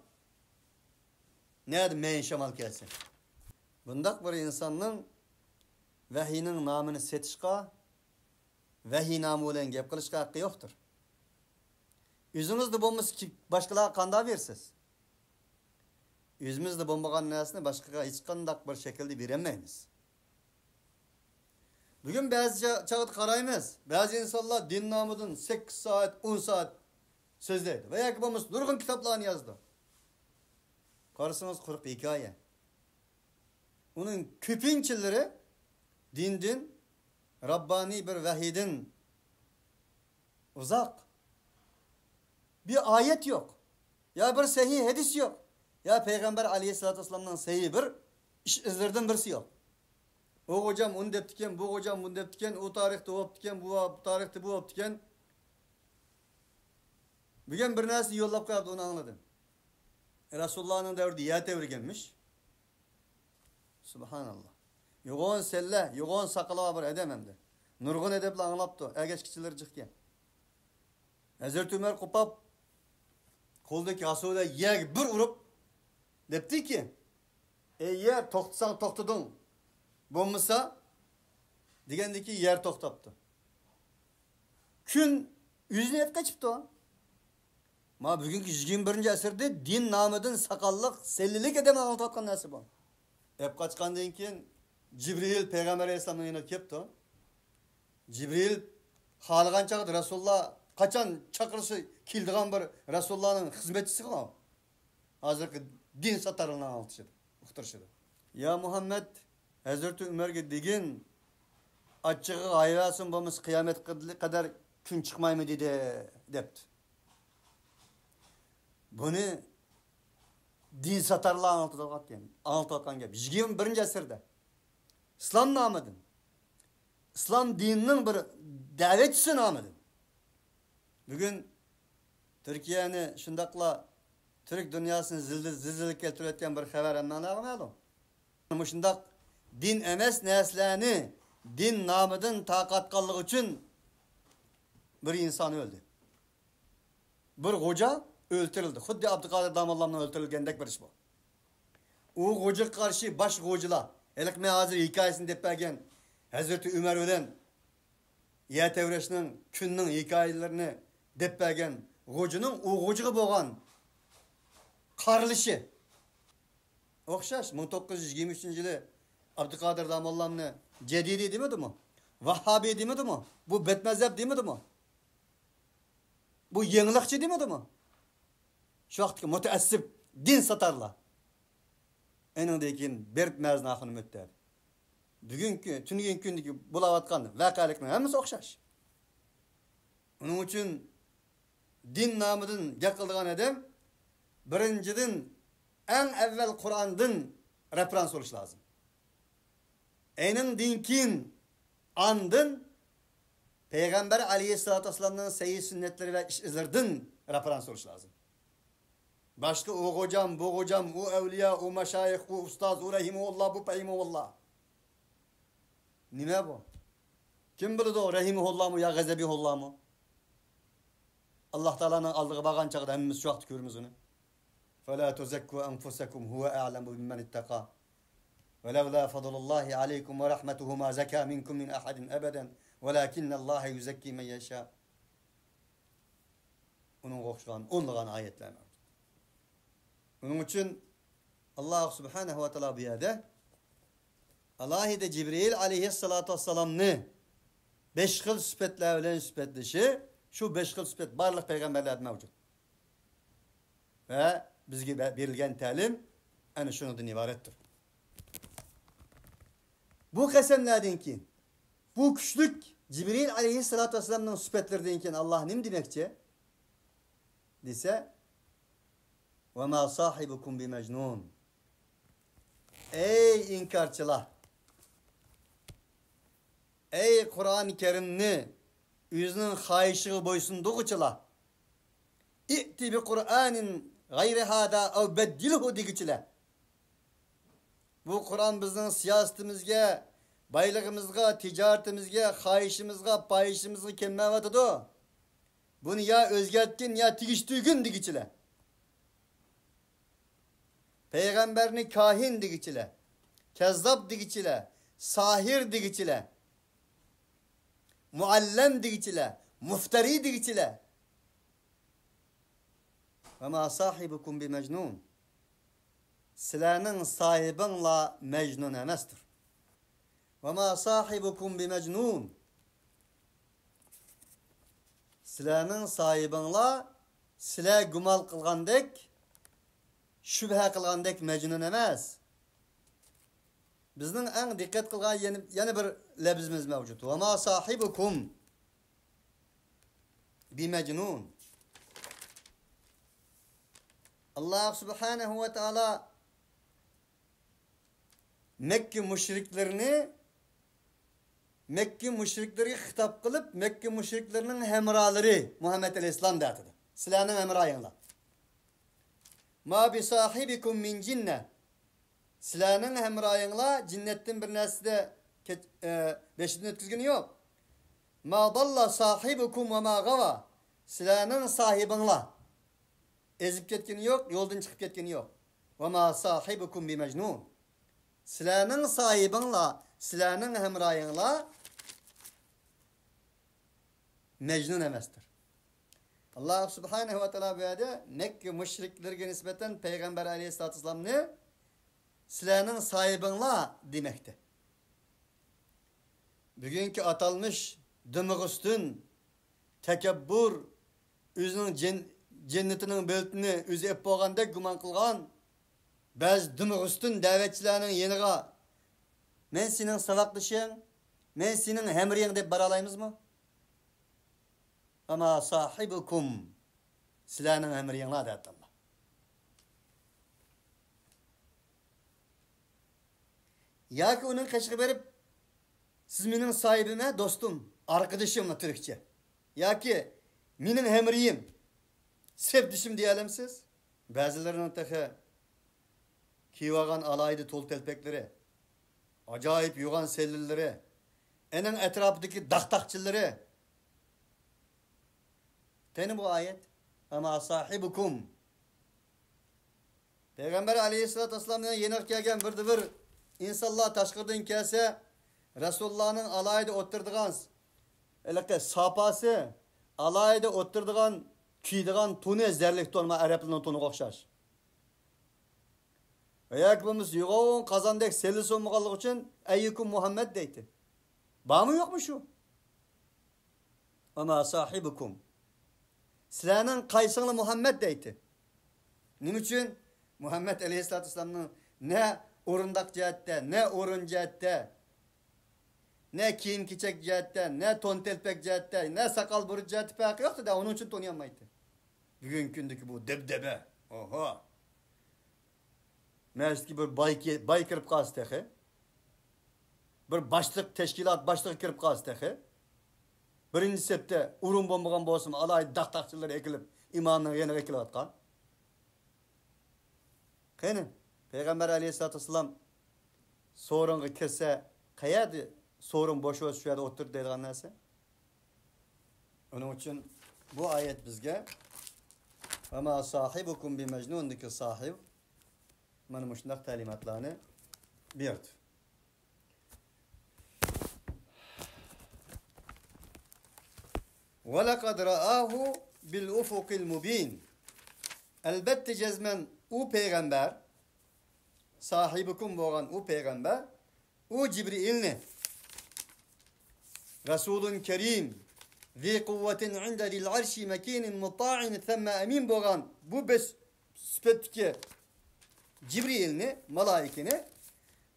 نەدە مەيىن شامال كەلسە. بۇنداق بىر ئىنساننىڭ ۋەھىينىڭ نامىنى سېتىشقا، ۋەھىي نامى بىلەن گەپ قىلىشقا ھەققى يوقتۇر. ئۆزىڭىزدە بولمىسا، باشقىلارغا قانداق بېرىسىز؟ ئۆزىمىزدە بولمىغان نەرسىنى باشقىغا ھېچقانداق بىر شەكىلدە بېرەلمەيمىز. بۈگۈن بەزى چا-، چاغدا قارايمىز، بەزى ئىنسانلار دىن نامىدىن سەككىز سائەت، ئون سائەت سۆزلەيدۇ ۋە ياكى بولمىسا نۇرغۇن كىتابلارنى يازىدۇ. قارىسىڭىز، قۇرۇق ھېكايە. ئۇنىڭ كۆپىنچىلىرى دىندىن، رەببانىي بىر ۋەھىيدىن ئۇزاق. بىر ئايەت يوق. يا بىر سەھىھ ھەدىس يوق. يا پەيغەمبەر ئەلەيھىسسالاتۇ ۋەسسالامنىڭ سەھىھ بىر ئىش ئىزلىرىدىن بىرسى يوق. ئۇ خوجام ئۇنى دەپتىكەن، بۇ خوجام بۇنى دەپتىكەن، ئۇ تارىختا بۇ بوپتىكەن، بۇ تارىختا بۇ بوپتىكەن. بۈگۈن بىر نەرسىنى يوللاپ قوياپتۇ، ئۇنى ئاڭلىدىم. رەسۇلۇللانىڭ دەۋرىدە يەر تەۋرىگەنمىش. سۇبھاناللا. يوغان سەللە، يوغان ساقىلى بار بىر ئادەم ئەمدى. نۇرغۇن ئادەملەر ئاڭلاپتۇ، ئەگەشكۈچىلىرى جىقكەن. ھەزرىتى ئۆمەر قوپاپ، قولىدىكى ھاسۇدا يەرگە بىر ئۇرۇپ، دەپتىكى، «ئەي يەر، توختىساڭ توختىدىڭ، بولمىسا» دېگەندىكى يەر توختاپتۇ. كۈن ئۆزىنى ئېلىپ قېچىپتۇ. ما بۈگۈنكى يىگىرمە بىرىنچى ئەسىردە دىن نامىدىن ساقاللىق، سەللىلىك ئادەم ئاڭلىتىۋاتقان نەرسە بۇ. ئېلىپ قاچقاندىن كېيىن جىبرىئىل پەيغەمبەر ئەلەيھىسسالامنىڭ يېنىغا كېلىپتۇ. جىبرىئىل خالىغان چاغدا رەسۇلۇللا قاچان چاقىرسا كېلىدىغان بىر رەسۇلۇللانىڭ خىزمەتچىسىغۇ. ھازىرقى دىن ساتارلىرىنىڭ ئاڭلىتىشىدا، ئۇقتۇرۇشىدا. «يا مۇھەممەد، ھەزرىتى ئۆمەرگە دېگىن، ئاچچىقىغا ھايۋاسىن بولمىسا، قىيامەتكە قەدەر كۈن چىقمايمۇ» دېدى، دەپتۇ. بۇنى دىن ساتارلار ئاڭلىتىۋاتقان، ئاڭلىتىۋاتقان گەپ. يىگىرمە بىرىنچى ئەسىردە ئىسلام نامىدىن، ئىسلام دىنىنىڭ بىر دەۋەتچىسى نامىدىن. بۈگۈن تۈركىيەنى شۇنداقلا تۈرك دۇنياسىنى زىلزىلە، زىلزىلە كەلتۈرۈۋەتكەن بىر خەۋەر ھەممەڭلارغا مەلۇم. مۇشۇنداق دىن ئەمەس نەرسىلەرنى دىن نامىدىن تارقاتقانلىقى ئۈچۈن بىر ئىنسان ئۆلدى. بىر غوجا ئۆلتۈرۈلدى. خۇددى ئابدۇقادىر داموللامنىڭ ئۆلتۈرۈلگەندەك بىر ئىش بۇ. ئۇ غوجىغا قارشى باشقا غوجىلار، ھېلىقى مەن ھازىر ھېكايىسىنى دەپ بەرگەن ھەزرىتى ئۆمەر بىلەن يەر تەۋرەشنىڭ، كۈننىڭ ھېكايىلىرىنى دەپ بەرگەن غوجىنىڭ ئۇ غوجىغا بولغان قارىلىشى ئوخشاش. مىڭ توققۇز يۈز يىگىرمە ئۈچىنچى يىلى ئابدۇقادىر داموللامنى جەدىدىي دېمىدىمۇ؟ ۋاھھابىي دېمىدىمۇ؟ بۇ بەتمەزھەپ دېمىدىمۇ؟ بۇ يېڭىلىقچى دېمىدىمۇ؟ شۇ ۋاقىتتىكى مۇتەئەسسىپ دىن ساتارلار. ئېنىڭدىن كېيىن بېرىپ مەزىن ئاخۇنۇم ئۆتتى. بۈگۈنكى، تۈنۈگۈن كۈندىكى بولاۋاتقان ۋەقەلىكنىڭ ھەممىسى ئوخشاش. ئۇنىڭ ئۈچۈن دىن نامىدىن گەپ قىلىدىغان ئادەم بىرىنچىدىن ئەڭ ئەۋۋەل قۇرئاندىن رېفېرانس ئۇرۇش لازىم. ئېنىڭدىن كېيىن ئاندىن پەيغەمبەر ئەلەيھىسسالاتۇ ۋەسسالامنىڭ سەھىھ سۈننەتلىرى ۋە ئىش ئىزلىرىدىن رېفېرانس ئۇرۇش لازىم. باشقا ئۇ غوجام، بۇ غوجام، ئۇ ئەۋلىيا، ئۇ مەشايىخ، ئۇ ئۇستاز، ئۇ رەھىمۇللا، بۇ پەيمۇللا. نېمە بۇ؟ كىم بىلىدۇ، رەھىمۇللامۇ يا غەزەبىھۇللامۇ؟ ئاللا تائالانىڭ ئالدىغا بارغان چاغدا ھەممىمىز شۇ ۋاقىتتا كۆرىمىز ئۇنى. فلا تزكوا أنفسكم هو أعلم بمن اتقى. ولولا فضل الله عليكم ورحمته ما زكى منكم من أحد أبدا ولكن الله يزكي من يشاء. ئۇنىڭغا ئوخشىغان ئونلىغان ئايەتلەر مەۋجۇت. ئۇنىڭ ئۈچۈن ئاللا سۇبھانەھۇ ۋە تائالا بۇ يەردە ئالاھىدە جىبرىئىل ئەلەيھىسسالاتۇ ۋەسسالامنى بەش خىل سۈپەتلەر بىلەن سۈپەتلىشى، شۇ بەش خىل سۈپەت بارلىق پەيغەمبەرلەردە مەۋجۇت. ۋە بىزگە بە-، بېرىلگەن تەلىم ئەنە شۇنىڭدىن ئىبارەتتۇر. بۇ قەسەملەردىن كېيىن، بۇ كۈچلۈك جىبرىئىل ئەلەيھىسسالاتۇ ۋەسسالامنىڭ سۈپەتلىرىدىن كېيىن ئاللا نېمە دېمەكچى دېسە، وما صاحبكم بمجنون. ئەي ئىنكارچىلار! ئەي قۇرئان كەرىمنى ئۆزىنىڭ خاھىشىغا بويسۇندۇرغۇچىلار! ائت بقرآن غير هذا أو بدله دېگۈچىلەر! بۇ قۇرئان بىزنىڭ سىياسىتىمىزگە، بايلىقىمىزغا، تىجارىتىمىزگە، خاھىشىمىزغا، پاھىشىمىزغا كەلمەيۋاتىدۇ. بۇنى يا ئۆزگەرتكىن، يا تېگىشتۈرگىن دېگۈچىلەر. پەيغەمبەرنى كاھىن دېگۈچىلەر، كەززاب دېگۈچىلەر، ساھىر دېگۈچىلەر، مۇئەللەم دېگۈچىلەر، مۇفتەرى دېگۈچىلەر. وما صاحبكم بمجنون. سىلەرنىڭ ساھىبىڭلار مەجنۇن ئەمەستۇر. وما صاحبكم بمجنون. سىلەرنىڭ ساھىبىڭلار سىلەر گۇمان قىلغاندەك، شۈبھە قىلغاندەك مەجنۇن ئەمەس. بىزنىڭ ئەڭ دىققەت قىلغان يەنە، يەنە بىر لەپزىمىز مەۋجۇت. وما صاحبكم بمجنون. ئاللا سۇبھانەھۇ ۋە تائالا مەككە مۇشرىكلىرىنى، مەككە مۇشرىكلىرىگە خىتاب قىلىپ، مەككە مۇشرىكلىرىنىڭ ھەمراھلىرى مۇھەممەد ئەلەيھىسسالام دەۋاتىدۇ. سىلەرنىڭ ھەمراھىڭلار. ما بصاحبكم من جنة. سىلەرنىڭ ھەمراھىڭلار جىننەتتىن بىر نەرسىدە كەچ-، ئە، بېشىدىن ئۆتكۈزگىنى يوق. ما ضل صاحبكم وما غوى. سىلەرنىڭ ساھىبىڭلار ئېزىپ كەتكىنى يوق، يولدىن چىقىپ كەتكىنى يوق. وما صاحبكم بمجنون. سىلەرنىڭ ساھىبىڭلار، سىلەرنىڭ ھەمراھىڭلار مەجنۇن ئەمەستۇر. ئاللا سۇبھانەھۇ ۋە تائالا بۇ يەردە مەككە مۇشرىكلىرىگە نىسبەتەن پەيغەمبەر ئەلەيھىسسالاتۇ ۋەسسالامنى سىلەرنىڭ ساھىبىڭلار دېمەكتە. بۈگۈنكى ئاتالمىش دىمىغۇستۇن، تەكەببۇر، ئۆزىنىڭ جەن-، جەننىتىنىڭ بېلىتىنى ئۆزى ئېلىپ بولغاندەك گۇمان قىلغان بەزى دىمىغۇستۇن دەۋەتچىلەرنىڭ يېنىغا، مەن سېنىڭ ساۋاقدىشىڭ، مەن سېنىڭ ھەمراھىڭ دەپ بارالايمىزمۇ؟ ئەمما ساھىبۇكۇم، سىلەرنىڭ ھەمراھىڭلار دەۋاتىدۇ ئاللا. ياكى ئۇنىڭ قېشىغا بېرىپ، سىز مېنىڭ ساھىبىم ھە، دوستۇم، ئارقىدىشىم تۈركچە. ياكى مېنىڭ ھەمرىيىم، سەپدىشىم دېيەلەمسىز؟ بەزىلىرىنىڭ تېخى كىيىۋالغان ئالاھىدە تول تەلپەكلىرى، ئاجايىپ يوغان سېلىنلىرى، ئېنىڭ ئەتراپىدىكى داغ تاقچىلىرى. قېنى بۇ ئايەت؟ «ئەما ساھىبۇكۇم.» پەيغەمبەر ئەلەيھىسسالاتۇ ۋەسسالامنىڭ يېنىغا كەلگەن بىردە بىر ئىنسانلار تاشقىرىدىن كەلسە، رەسۇلۇللانىڭ ئالاھىدە ئولتۇرىدىغان ھېلىقى ساپاسى، ئالاھىدە ئولتۇرىدىغان، كىيىدىغان تونى زەرلىك تون، ئەرەبلەرنىڭ تونىغا ئوخشاش. ۋە ياكى بولمىسا يوغان قازاندەك سېلىسى بولمىغانلىقى ئۈچۈن «ئەييۇكۇم مۇھەممەد» دەيتتى. بارمۇ يوقمۇ شۇ؟ «ئەما ساھىبۇكۇم.» سىلەرنىڭ قايسىڭلار مۇھەممەد دەيتتى. نېمە ئۈچۈن؟ مۇھەممەد ئەلەيھىسسالاتۇ ۋەسسالامنىڭ نە ئورۇنداق جەھەتتە، نە ئورۇن جەھەتتە، نە كىيىم-كېچەك جەھەتتە، نە تون تەلپەك جەھەتتە، نە ساقال بۇرۇت جەھەتتە پەرقى يوق دېدى. ئۇنىڭ ئۈچۈن تونۇيالمايتتى. بۈگۈنكى كۈندىكى بۇ دەبدەبە. ئوھو. مەسچىتكە بىر باي كى-، باي كىرىپ قالسا تېخى. بىر باشلىق، تەشكىلات باشلىقى كىرىپ قالسا تېخى. بىرىنچى سەپتە ئورۇن بولمىغان بولسىمۇ، ئالاھىدە داغ تاقچىلىرى ئېكىلىپ، ئىمامنىڭ يېنىغا ئېكىلىۋاتقان. قېنى، پەيغەمبەر ئەلەيھىسسالاتۇ ۋەسسالام سورۇنغا كىرسە، قەيەردە سورۇن بوش بولسا، شۇ يەردە ئولتۇر دەيدىغان نەرسە؟ ئۇنىڭ ئۈچۈن بۇ ئايەت بىزگە «ۋە ما ساھىبۇكۇم بىمەجنۇندىكى ساھىب مانا مۇشۇنداق تەلىماتلارنى بېرىدۇ. ۋە لەقەد رەئاھۇ بىل ئۇفۇقىل مۇبىن.» ئەلبەتتە جەزمەن ئۇ پەيغەمبەر، ساھىبۇكۇم بولغان ئۇ پەيغەمبەر، ئۇ جىبرىئىلنى، رەسۇلۇن كەرىم، ذى قوة عند ذي العرش مكين مطاع ثم أمين بولغان بۇ بىر سۈپەتتىكى جىبرىئىلنى، مالائىكىنى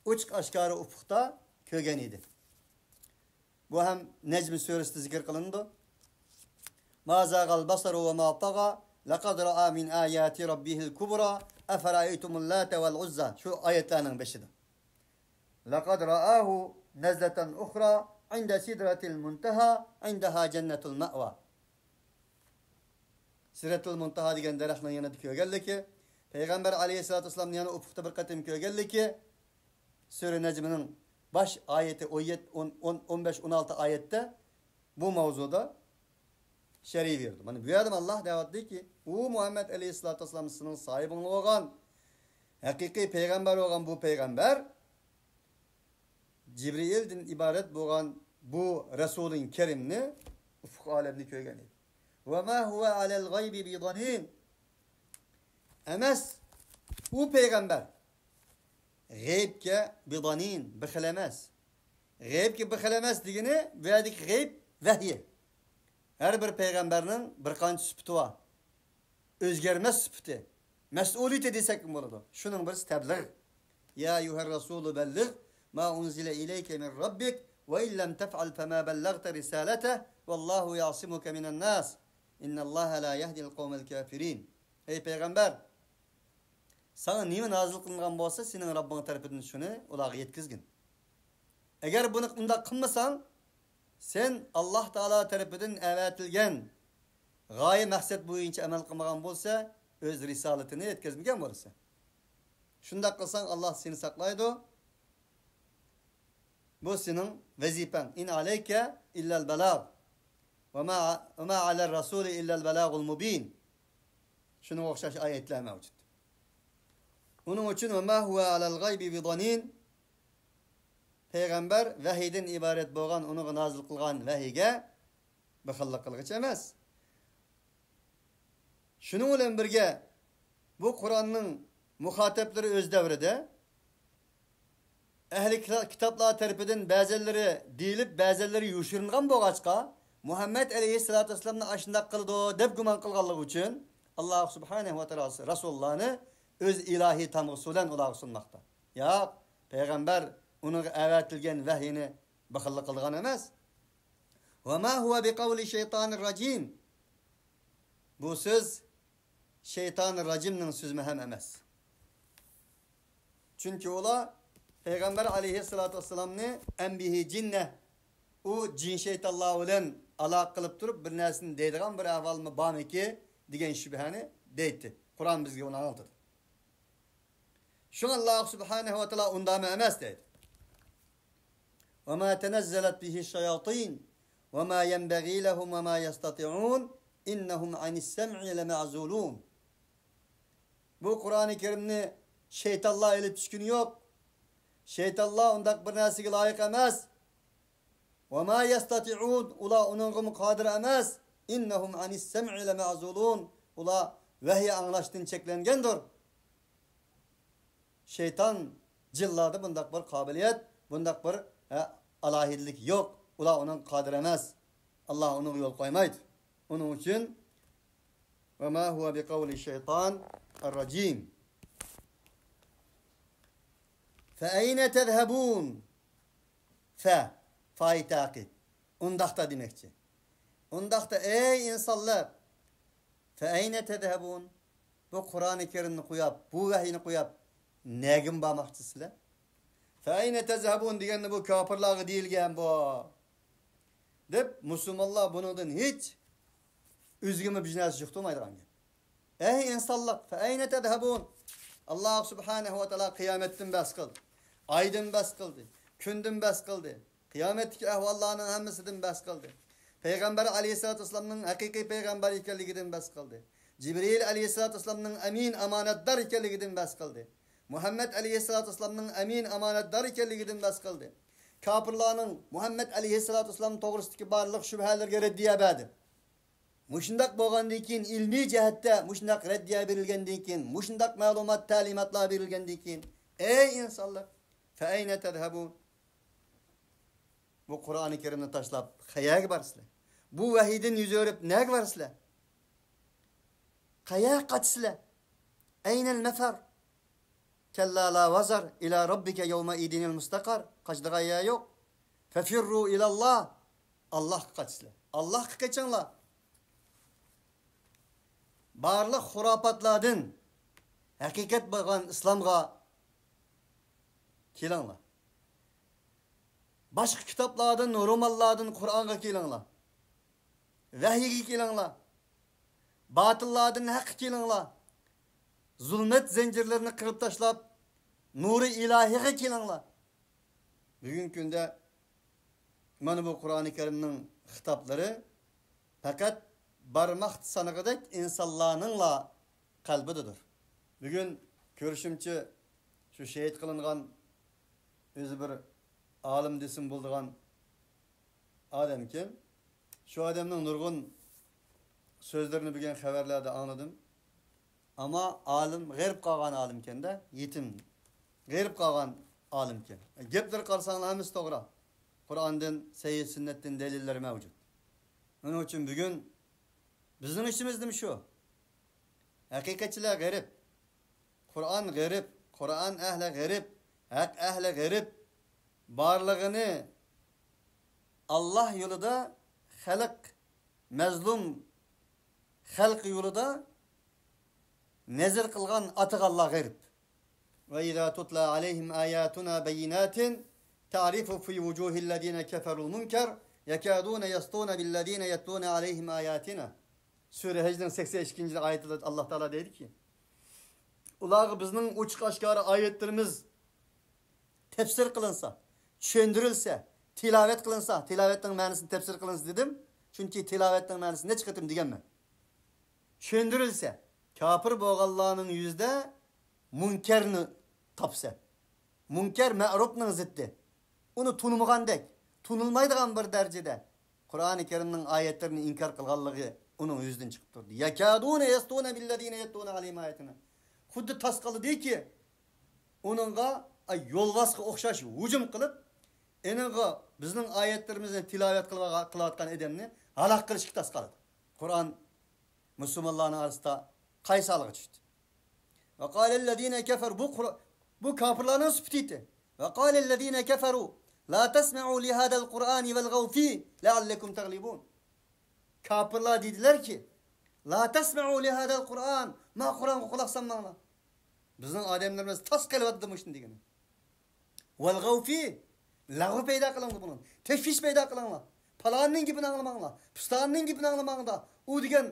ئوچۇق ئاشكارا ئۇپۇقتا كۆرگەن ئىدى. بۇ ھەم نەجم سۈرىسىدە زىكىر قىلىنىدۇ. ما زاغ البصر وما طغى، لقد رأى من آيات ربه الكبرى، أفرأيتم اللات والعزى. شۇ ئايەتلەرنىڭ بېشىدا. لقد رآه نزلة أخرى عند سدرة المنتهى عندها جنة المأوى. سىدرەتۇل مۇنتاھا دېگەن دەرەخنىڭ يېنىدا كۆرگەنلىكى، پەيغەمبەر ئەلەيھىسسالاتۇ ۋەسسالامنى يەنە ئۇپۇقتا بىر قېتىم كۆرگەنلىكى، سۈرە نەجمنىڭ باش ئايىتى ئون يەتتە، ئون، ئون، ئون بەش، ئون ئالتە ئايەتتە بۇ ماۋزۇدا شەرھ بېرىدۇ. مانا بۇ يەردىمۇ ئاللاھ دەۋاتىدۇكى، ئۇ مۇھەممەد ئەلەيھىسسالاتۇ ۋەسسالام سېنىڭ ساھىبىڭ بولغان، ھەقىقىي پەيغەمبەر بولغان بۇ پەيغەمبەر جىبرىئىلدىن ئىبارەت بولغان بۇ رەسۇلىن كەرىمنى ئۇفۇق ئالەمدە كۆرگەن ئىدى. وما هو على الغيب بضنين. ئەمەس، ئۇ پەيغەمبەر غەيبكە بضنين، بېخىل ئەمەس. غەيبكە بېخىل ئەمەس دېگىنى، بۇ يەردىكى غەيب ۋەھيى. ھەر بىر پەيغەمبەرنىڭ بىر قانچە سۈپىتى بار. ئۆزگەرمەس سۈپىتى، مەسئۇلىيىتى دېسەكمۇ بولىدۇ. شۇنىڭ بىرسى تەبلىغ. يا أيها الرسول بلغ ما أنزل إليك من ربك وإن لم تفعل فما بلغت رسالته والله يعصمك من الناس إن الله لا يهدي القوم الكافرين. ئەي پەيغەمبەر، ساڭا نېمە نازىل قىلىنغان بولسا، سېنىڭ رەببىڭ تەرىپىدىن شۇنى ئۇلارغا يەتكۈزگىن. ئەگەر بۇنى ئۇنداق قىلمىساڭ، سەن ئاللاھ تائالا تەرىپىدىن ئەۋەتىلگەن غايە مەقسەت بويىچە ئەمەل قىلمىغان بولسا، ئۆز رىسالىتىنى يەتكۈزمىگەن بولىسەن. شۇنداق قىلساڭ، ئاللاھ سېنى ساقلايدۇ. بۇ سېنىڭ ۋەزىپەڭ. إن عليك إلا البلاغ وما، وما على الرسول إلا البلاغ المبين. شۇنىڭغا ئوخشاش ئايەتلەر مەۋجۇت. ئۇنىڭ ئۈچۈن وما هو على الغيب بضنين. پەيغەمبەر ۋەھىيدىن ئىبارەت بولغان، ئۇنىڭغا نازىل قىلغان ۋەھىيگە بېخىللىق قىلغۇچى ئەمەس. شۇنىڭ بىلەن بىرگە، بۇ قۇرئاننىڭ مۇخاتەپلىرى ئۆز دەۋرىدە ئەھلى كىتا-، كىتابلار تەرىپىدىن بەزەنلىرى دېيىلىپ، بەزەنلىرى يوشۇرۇنغان بولغاچقا، مۇھەممەد ئەلەيھىسسالاتۇ ۋەسسالامنى ئاشۇنداق قىلىدۇ دەپ گۇمان قىلغانلىقى ئۈچۈن، ئاللاھ سۇبھانەھۇ ۋە تائالا رەسۇلۇللانى ئۆز ئىلاھىي تامغىسى بىلەن ئۇلارغا سۇنماقتا. ياق، پەيغەمبەر ئۇنىڭغا ئەۋەتىلگەن ۋەھىينى بېخىللىق قىلغان ئەمەس. وما هو بقول شيطان رجيم. بۇ سۆز شەيتان راجىمنىڭ سۆزىمۇ ھەم ئەمەس. چۈنكى ئۇلار پەيغەمبەر ئەلەيھىسسالاتۇ ۋەسسالامنى «ئەم بىھى جىننە»، ئۇ جىن شەيتانلار بىلەن ئالاقە قىلىپ تۇرۇپ بىر نەرسىنى دەيدىغان بىر ئەھۋالمۇ بارمىكى دېگەن شۈبھەنى دەيتتى. قۇرئان بىزگە ئۇنى ئاڭلىتىدۇ. شۇڭا ئاللاھ سۇبھانەھۇ ۋە تائالا ئۇنداقمۇ ئەمەس دەيدۇ. وما تنزلت به الشياطين وما ينبغي لهم وما يستطيعون إنهم عن السمع لمعزولون. بۇ قۇرئانى كەرىمنى شەيتانلار ئېلىپ چۈشكىنى يوق. شەيتانلار ئۇنداق بىر نەرسىگە لايىق ئەمەس. وما يستطيعون، ئۇلار ئۇنىڭغىمۇ قادىر ئەمەس. إنهم عن السمع لمعزولون، ئۇلار ۋەھىي ئاڭلاشتىن چەكلەنگەندۇر. شەيتان، جىنلاردا بۇنداق بىر قابىلىيەت، بۇنداق بىر، ھە، ئالاھىدىلىك يوق. ئۇلار ئۇنىڭغا قادىر ئەمەس. ئاللاھ ئۇنىڭغا يول قويمايدۇ. ئۇنىڭ ئۈچۈن، وما هو بقول شيطان رجيم. فأين تذهبون؟ فە، فائى تاكىد. ئۇنداقتا دېمەكچى. ئۇنداقتا، ئەي ئىنسانلار، فأين تذهبون؟ بۇ قۇرئانى كەرىمنى قويۇپ، بۇ ۋەھىينى قويۇپ، نەگىمۇ بارماقچىسىلەر؟ فأين تذهبون دېگەندە بۇ كاپىرلارغا دېيىلگەن بۇ. دەپ، مۇسۇلمانلار بۇنىڭدىن ھېچ ئۆزىگىمۇ بىر نەرسە يۇقتۇرمايدىغان گەپ. ئەي ئىنسانلار، فأين تذهبون؟ ئاللاھ سۇبھانەھۇ ۋە تائالا قىيامەتتىن بەس قىلدى. ئايدىن بەس قىلدى. كۈندىن بەس قىلدى. قىيامەتتىكى ئەھۋاللارنىڭ ھەممىسىدىن بەس قىلدى. پەيغەمبەر ئەلەيھىسسالاتۇ ۋەسسالامنىڭ ھەقىقىي پەيغەمبەر ئىكەنلىكىدىن بەس قىلدى. جىبرىئىل ئەلەيھىسسالاتۇ ۋەسسالامنىڭ ئەمىن ئامانەتدار ئىكەنلىكىدىن بەس قىلدى. مۇھەممەد ئەلەيھىسسالاتۇ ۋەسسالامنىڭ ئەمىن ئامانەتدار ئىكەنلىكىدىن بەس قىلدى. كاپىرلارنىڭ مۇھەممەد ئەلەيھىسسالاتۇ ۋەسسالام توغرىسىدىكى بارلىق شۈبھەلىرىگە رەددىيە بەردى. مۇشۇنداق بولغاندىن كېيىن، ئىلمىي جەھەتتە مۇشۇنداق رەددىيە بېرىلگەندىن كېيىن، مۇشۇنداق مەلۇمات، تەلىماتلار بېرىلگەندىن كېيىن، ئەي ئىنسانلار، فأين تذهبون؟ بۇ قۇرئانى كەرىمنى تاشلاپ قەيەرگە بارىسىلەر؟ بۇ ۋەھىيدىن يۈز ئۆرۈپ نەگە بارىسىلەر؟ قەيەرگە قاچىسىلەر؟ أين المفر؟ كلا لا وزر إلى ربك يومئذ المستقر. قاچىدىغان يەر يوق. ففروا إلى الله. ئاللاھقا قاچىسىلەر. ئاللاھقا قېچىڭلار. بارلىق خۇراپاتلاردىن ھەقىقەت بولغان ئىسلامغا كېلىڭلار. باشقا كىتابلاردىن، رومانلاردىن قۇرئانغا كېلىڭلار. ۋەھىيگە كېلىڭلار. باتىللاردىن ھەققە كېلىڭلار. زۇلمەت زەنجىرلىرىنى قىرىپ تاشلاپ، نۇرى ئىلاھىغا كېلىڭلار. بۈگۈنكى كۈندە مانا بۇ قۇرئانى كەرىمنىڭ خىتابلىرى پەقەت بارماق سانىغۇدەك ئىنسانلارنىڭلا قەلبىدىدۇر. بۈگۈن كۆرۈشۈمچە، شۇ شېھىت قىلىنغان ئۆزى بىر ئالىم دېسىمۇ بولىدىغان ئادەمكەن. شۇ ئادەمنىڭ نۇرغۇن سۆزلىرىنى بۈگۈن خەۋەرلەردە ئاڭلىدىم. ئەمما ئالىم غېرىب قالغان ئالىمكەن-دە، يېتىم، غېرىب قالغان ئالىمكەن. گەپلىرى قارىساڭلار ھەممىسى توغرا. قۇرئاندىن، سەھىھ سۈننەتتىن دەلىللەر مەۋجۇت. ئۇنىڭ ئۈچۈن بۈگۈن بىزنىڭ ئىشىمىز نېمە شۇ؟ ھەقىقەتچىلەر غېرىب، قۇرئان غېرىب، قۇرئان ئەھلى غېرىب، ھەق ئەھلى غېرىب. بارلىقىنى ئاللاھ يولىدا، خەلق، مەزلۇم خەلق يولىدا نەزىر قىلغان، ئاتىغانلار غېرىب. وإذا تتلى عليهم آياتنا بينات تعرف في وجوه الذين كفروا المنكر يكادون يسطون بالذين يتلون عليهم آياتنا. سۈرە ھەجنىڭ سەكسەن ئىككىنچى ئايىتىدە ئاللاھ تائالا دەيدۇكى، ئۇلارغا بىزنىڭ ئوچۇق ئاشكارا ئايەتلىرىمىز تەپسىر قىلىنسا، چۈشەندۈرۈلسە، تىلاۋەت قىلىنسا، تىلاۋەتنىڭ مەنىسىنى تەپسىر قىلىنسا دېدىم. چۈنكى تىلاۋەتنىڭ مەنىسىنى نەچچە قېتىم دېگەنمەن. چۈشەندۈرۈلسە، كاپىر بولغانلارنىڭ يۈزىدە مۇنكەرنى تاپسا. مۇنكەر مەرۇپنىڭ زىددى. ئۇنى تونۇمىغاندەك، تونۇلمايدىغان بىر دەرىجىدە قۇرئانى كەرىمنىڭ ئايەتلىرىنى ئىنكار قىلغانلىقى ئۇنىڭ يۈزىدىن چىقىپ تۇردى. يەكادۇنە يەستۇنە بىللەزىنە يەتلۇنە ئەلەيھىم ئاياتىنا. خۇددى تاسقالىدىكى، ئۇنىڭغا، ئاي، يولۋاسقا ئوخشاش ھۇجۇم قىلىپ، ئېنىڭغا بىزنىڭ ئايەتلىرىمىزنى تىلاۋەت قىلىۋا-، قىلىۋاتقان ئادەمنى ھالاك قىلىشقا تاسقالىدى. قۇرئان مۇسۇلمانلارنىڭ ئارىسىدا قايسى ھالغا چۈشتى؟ وقال الذين كفروا، بۇ قۇر-، بۇ كاپىرلارنىڭ سۈپىتى. وقال الذين كفروا لا تسمعوا لهذا القرآن والغوا فيه لعلكم تغلبون. كاپىرلار دېدىلەركى، لا تسمعوا لهذا القرآن، ما قۇرئانغا قۇلاق سالماڭلار. بىزنىڭ ئادەملىرىمىز تاس قېلىۋاتىدۇ مۇشۇنى دېگىنى. ۋەلغەۋفى، لەغۋ پەيدا قىلىڭلار بۇنىڭ. تەشۋىش پەيدا قىلىڭلار. پالاننىڭ گېپىنى ئاڭلىماڭلار. پۇستاننىڭ گېپىنى ئاڭلىماڭلار. ئۇ دېگەن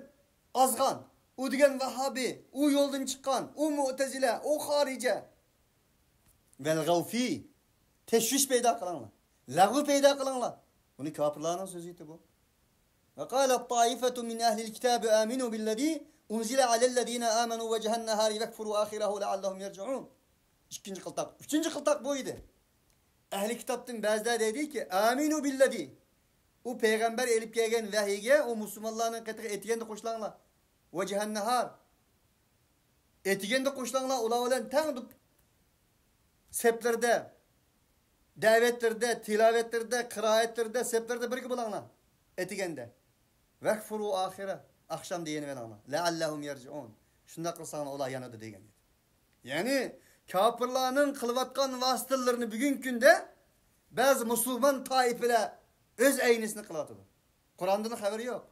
ئازغان، ئۇ دېگەن ۋاھابى، ئۇ يولدىن چىققان، ئۇ مۇئتەزىلە، ئۇ خارىجە. ۋەلغەۋفى، تەشۋىش پەيدا قىلىڭلار. لەغۋ پەيدا قىلىڭلار. بۇنى كاپىرلارنىڭ سۆزى ئىدى بۇ. وقالت طائفة من أهل الكتاب آمنوا بالذي أنزل على الذين آمنوا وجه النهار واكفروا آخره لعلهم يرجعون. ئىككىنچى قىلتاق. ئۈچىنچى قىلتاق بۇ ئىدى. ئەھلى كىتابتىن بەزىلەر دەيدىكى، ئامىنۇ بىللەزى. ئۇ پەيغەمبەر ئېلىپ كەلگەن ۋەھىيگە، ئۇ مۇسۇلمانلارنىڭ قېتىغا ئەتىگەندە قوشۇلاڭلار. ۋەجھەننەھار. ئەتىگەندە قوشۇلاڭلار، ئۇلار بىلەن تەڭ دەپ سەپلەردە، دەۋەتلىرىدە، تىلاۋەتلىرىدە، قىرائەتلىرىدە، سەپلەردە بىرگە بولاڭلار. ئەتىگەندە. ۋەكفۇرۇ ئاخىرە. ئاخشامدا يېنىۋېلىڭلار. لەئەللەھۇم يەرجىئۇن. شۇنداق قىلساڭلار ئۇلار يانىدۇ دېگەن ئىدى. يەنى كاپىرلارنىڭ قىلىۋاتقان ۋاسىتىلىرىنى بۈگۈنكى كۈندە بەزى مۇسۇلمان تائىپىلەر ئۆز ئەينىسىنى قىلىۋاتىدۇ. قۇرئاندىن خەۋىرى يوق.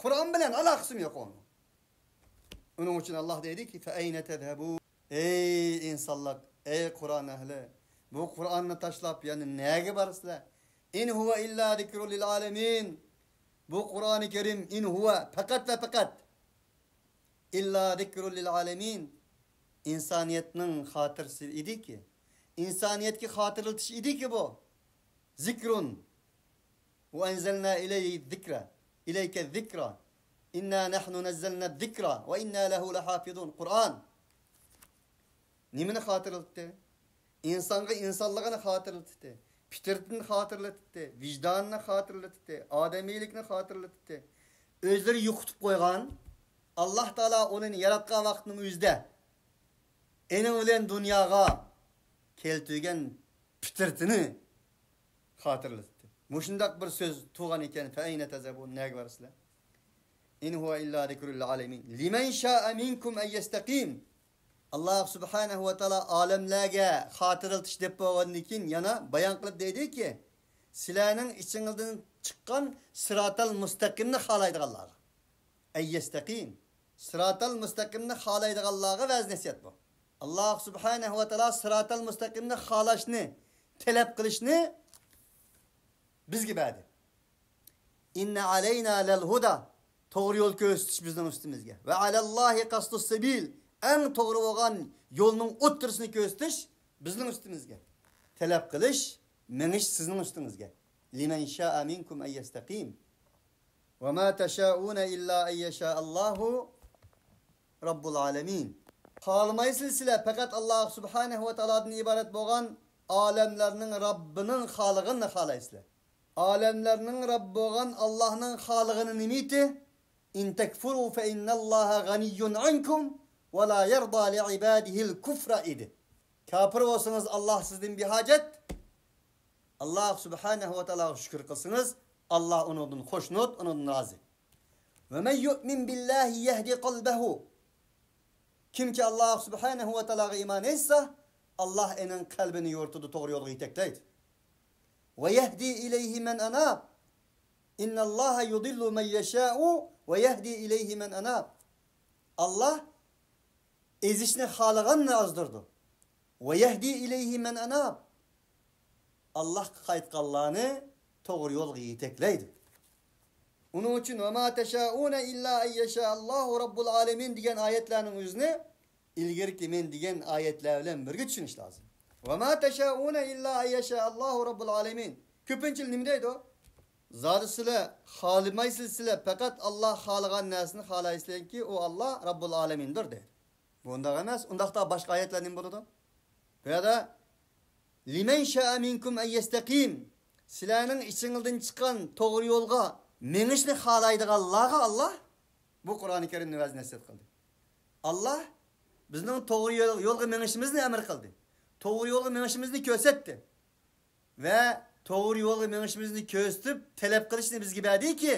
قۇرئان بىلەن ئالاقىسىمۇ يوق ئۇنىڭ. ئۇنىڭ ئۈچۈن ئاللاھ دەيدىكى، فەئەينە تەزھەبۇن؟ ئەي ئىنسانلار، ئەي قۇرئان ئەھلى، بۇ قۇرئاننى تاشلاپ يەنە نەگە بارىسىلەر؟ ئىن ھۇۋە ئىللا زىكرۇن لىل ئالەمىن. بۇ قۇرئانى كەرىم، ئىن ھۇۋە، پەقەت ۋە پەقەت، ئىللا زىكرۇن لىل ئالەمىن، ئىنسانىيەتنىڭ خاتىرىسى ئىدىكى، ئىنسانىيەتكە خاتىرىلىتىش ئىدىكى بۇ. زىكرۇن. وأنزلنا إليه الذكر، إليك الذكر. إنا نحن نزلنا الذكر وإنا له لحافظون. قۇرئان نېمىنى خاتىرىلىتتى؟ ئىنسانغا ئىنسانلىقىنى خاتىرىلىتتى. پىترىتىنى خاتىرىلىتتى. ۋىجدانىنى خاتىرىلىتتى. ئادەمىيلىكنى خاتىرىلىتتى. ئۆزلىرى يوقىتىپ قويغان، ئاللاھ تائالا ئۇنى ياراتقان ۋاقىتنىڭ ئۆزىدە ئېنىڭ بىلەن دۇنياغا كەلتۈرگەن پىترىتىنى خاتىرىلىتىپتۇ. مۇشۇنداق بىر سۆز تۇغان ئىكەن، فەئەينە تەزھەبۇن، نەگە بارىسىلەر؟ ئىن ھۇۋە ئىللا زىكرۇن لىل ئالەمىن. لىمەن شائە مىنكۇم ئەن يەستەقىم. ئاللاھ سۇبھانەھۇ ۋە تائالا ئالەملەرگە خاتىرىلىتىش دەپ بولغاندىن كېيىن يەنە بايان قىلىپ دەيدىكى، سىلەرنىڭ ئىچىڭىزدىن چىققان سىراتەل مۇستەقىمنى خالايدىغانلارغا. ئەن يەستەقىم. سىراتەل مۇستەقىمنى خالايدىغانلارغا ۋەز نەسىھەت بۇ. ئاللاھ سۇبھانەھۇ ۋە تائالا سىراتەل مۇستەقىمنى خالاشنى، تەلەپ قىلىشنى بىزگە بەردى. ئىننە ئەلەينا لەل ھۇدا. توغرا يول كۆرسىتىش بىزنىڭ ئۈستىمىزگە. ۋە ئەلەللاھى قەسدۇس سەبىل. ئەڭ توغرا بولغان يولنىڭ ئوتتۇرىسىنى كۆرسىتىش بىزنىڭ ئۈستىمىزگە. تەلەپ قىلىش، مېڭىش سىزنىڭ ئۈستىڭىزگە. لىمەن شائە مىنكۇم ئەن يەستەقىم. ۋە ما تەشائۇنە ئىللا ئەن يەشائەللاھۇ رەببۇل ئالەمىن. خالىمايسىلەر سىلەر پەقەت ئاللاھ سۇبھانەھۇ ۋە تائالادىن ئىبارەت بولغان ئالەملەرنىڭ رەببىنىڭ خالىغىنىنى خالايسىلەر. ئالەملەرنىڭ رەببى بولغان ئاللاھنىڭ خالىغىنى نېمە ئىدى؟ ئىن تەكفۇرۇ فەئىننەللاھە غەنىييۇن ئەنكۇم ۋە لا يەردا لىئىبادىھىل كۇفرە ئىدى. كاپىر بولسىڭىز ئاللاھ سىزدىن بىھاجەت. ئاللاھ سۇبھانەھۇ ۋە تائالاغا شۈكۈر قىلسىڭىز، ئاللاھ ئۇنىڭدىن خۇشنۇد، ئۇنىڭدىن رازى. ۋە مەن يۇئمىن بىللاھى يەھدى قەلبەھۇ. كىمكى ئاللاھ سۇبھانەھۇ ۋە تائالاغا ئىمان ئېيتسا، ئاللاھ ئېنىڭ قەلبىنى يورۇتىدۇ، توغرا يولغا يېتەكلەيدۇ. ۋە يەھدى ئىلەيھى مەن ئەناب. ئىننەللاھە يۇدىللۇ مەن يەشائۇ ۋە يەھدى ئىلەيھى مەن ئەناب. ئاللاھ ئېزىشنى خالىغاننى ئازدۇرىدۇ. ۋە يەھدى ئىلەيھى مەن ئەناب. ئاللاھقا قايتقانلارنى توغرا يولغا يېتەكلەيدۇ. ئۇنىڭ ئۈچۈن ۋە ما تەشائۇنە ئىللا ئەن يەشائەللاھۇ رەببۇل ئالەمىن دېگەن ئايەتلەرنىڭ ئۆزىنى ئىلگىرىكى مەن دېگەن ئايەتلەر بىلەن بىرگە چۈشىنىش لازىم. ۋە ما تەشائۇنە ئىللا ئەن يەشائەللاھۇ رەببۇل ئالەمىن. كۆپىنچىلەر نېمە دەيدۇ؟ زادى سىلەر خالىمايسىلەر، سىلەر پەقەت ئاللاھ خالىغان نەرسىنى خالايسىلەركى، ئۇ ئاللاھ رەببۇل ئالەمىندۇر دەيدۇ. بۇ ئۇنداق ئەمەس. ئۇنداقتا باشقا ئايەتلەر نېمە بولىدۇ؟ بۇ يەردە لىمەن شائە مىنكۇم ئەن يەستەقىم. سىلەرنىڭ ئىچىڭىزدىن چىققان توغرا يولغا مېڭىشنى خالايدىغانلارغا ئاللاھ بۇ قۇرئانى كەرىمنى ۋەز نەسىھەت قىلدى. ئاللاھ بىزنىڭ توغرا يول-، يولغا مېڭىشىمىزنى ئەمر قىلدى. توغرا يولغا مېڭىشىمىزنى كۆرسەتتى. ۋە توغرا يولغا مېڭىشىمىزنى كۆرسىتىپ، تەلەپ قىلىشنى بىزگە بەردىكى،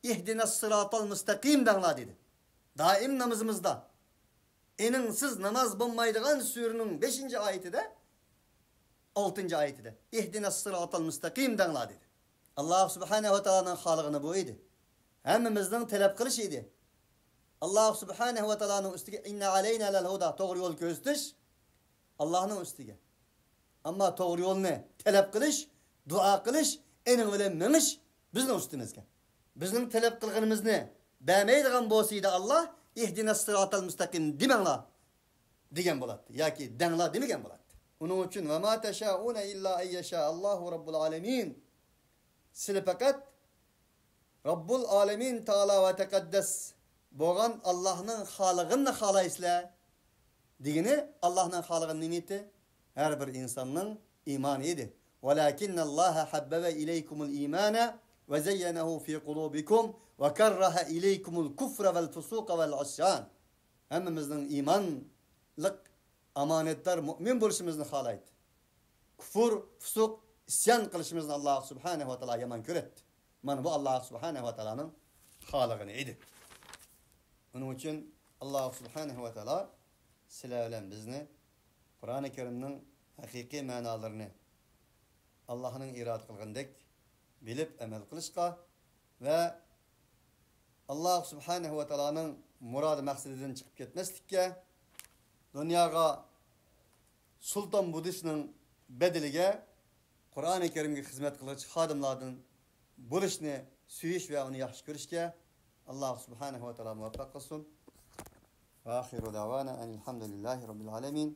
ئىھدىنەس سىراتال مۇستەقىم دەڭلار دېدى. دائىم نامىزىمىزدا ئېنىڭسىز ناماز بولمايدىغان سۈرىنىڭ بەشىنچى ئايىتىدە، ئالتىنچى ئايىتىدە، ئىھدىنەس سىراتال مۇستەقىم دەڭلار دېدى. ئاللاھ سۇبھانەھۇ ۋە تائالانىڭ خالىغىنى بۇ ئىدى. ھەممىمىزنىڭ تەلەپ قىلىشى ئىدى. ئاللاھ سۇبھانەھۇ ۋە تائالانىڭ ئۈستىگە ئىننە ئەلەينا لەل ھۇدا، توغرا يول كۆرسىتىش ئاللاھنىڭ ئۈستىگە. ئەمما توغرا يولنى تەلەپ قىلىش، دۇئا قىلىش، ئېنىڭ بىلەن مېڭىش بىزنىڭ ئۈستىمىزگە. بىزنىڭ تەلەپ قىلغىنىمىزنى بەرمەيدىغان بولسا ئىدى ئاللا، ئىھدىنەس سىراتەل مۇستەقىم دېمەڭلار دېگەن بولاتتى. ياكى دەڭلار دېمىگەن بولاتتى. ئۇنىڭ ئۈچۈن، ۋە ما تەشائۇنە ئىللا ئەن يەشائەللاھۇ رەببۇل ئالەمىن. سىلى پەقەت رەببۇل ئالەمىن تائالا ۋە تەقەددەس بولغان ئاللاھنىڭ خالىغىنىنى خالايسىلەر دېگىنى، ئاللاھنىڭ خالىغىنى نېمە ئىدى؟ ھەر بىر ئىنساننىڭ ئىمانى ئىدى. ۋەلەكىننەللاھە ھەببەبە ئىلەيكۇمۇل ئىمانە ۋە زەييەنەھۇ فى قۇلۇبىكۇم ۋە كەررەھە ئىلەيكۇمۇل كۇفرە ۋەل فۇسۇقە ۋەل ئىسيان. ھەممىمىزنىڭ ئىمانلىق، ئامانەتدار مۇئمىن بولۇشىمىزنى خالايدۇ. كۇفۇر، پۇسۇق، ئىسيان قىلىشىمىزنى ئاللاھ سۇبھانەھۇ ۋە تائالا يامان كۆرەتتى. مانا بۇ ئاللاھ سۇبھانەھۇ ۋە تائالانىڭ خالىغىنى ئىدى. ئۇنىڭ ئۈچۈن ئاللاھ سۇبھانەھۇ ۋە تائالا سىلەر بىلەن بىزنى قۇرئانى كەرىمنىڭ ھەقىقىي مەنالىرىنى ئاللاھنىڭ ئىرادە قىلغىنىدەك بىلىپ ئەمەل قىلىشقا ۋە ئاللاھ سۇبھانەھۇ ۋە تائالانىڭ مۇرادى مەقسىتىدىن چىقىپ كەتمەسلىككە، دۇنياغا سۇلتان بولۇشنىڭ بەدىلىگە قۇرئانى كەرىمگە خىزمەت قىلغۇچى خادىملاردىن بولۇشنى سۆيۈش ۋە ئۇنى ياخشى كۆرۈشكە ئاللاھ سۇبھانەھۇ ۋە تائالا مۇۋەپپەق قىلسۇن. ۋە ئاخىرۇ دەۋانا ئەنىل ھەمدۇلىللاھى رەببىل ئالەمىن.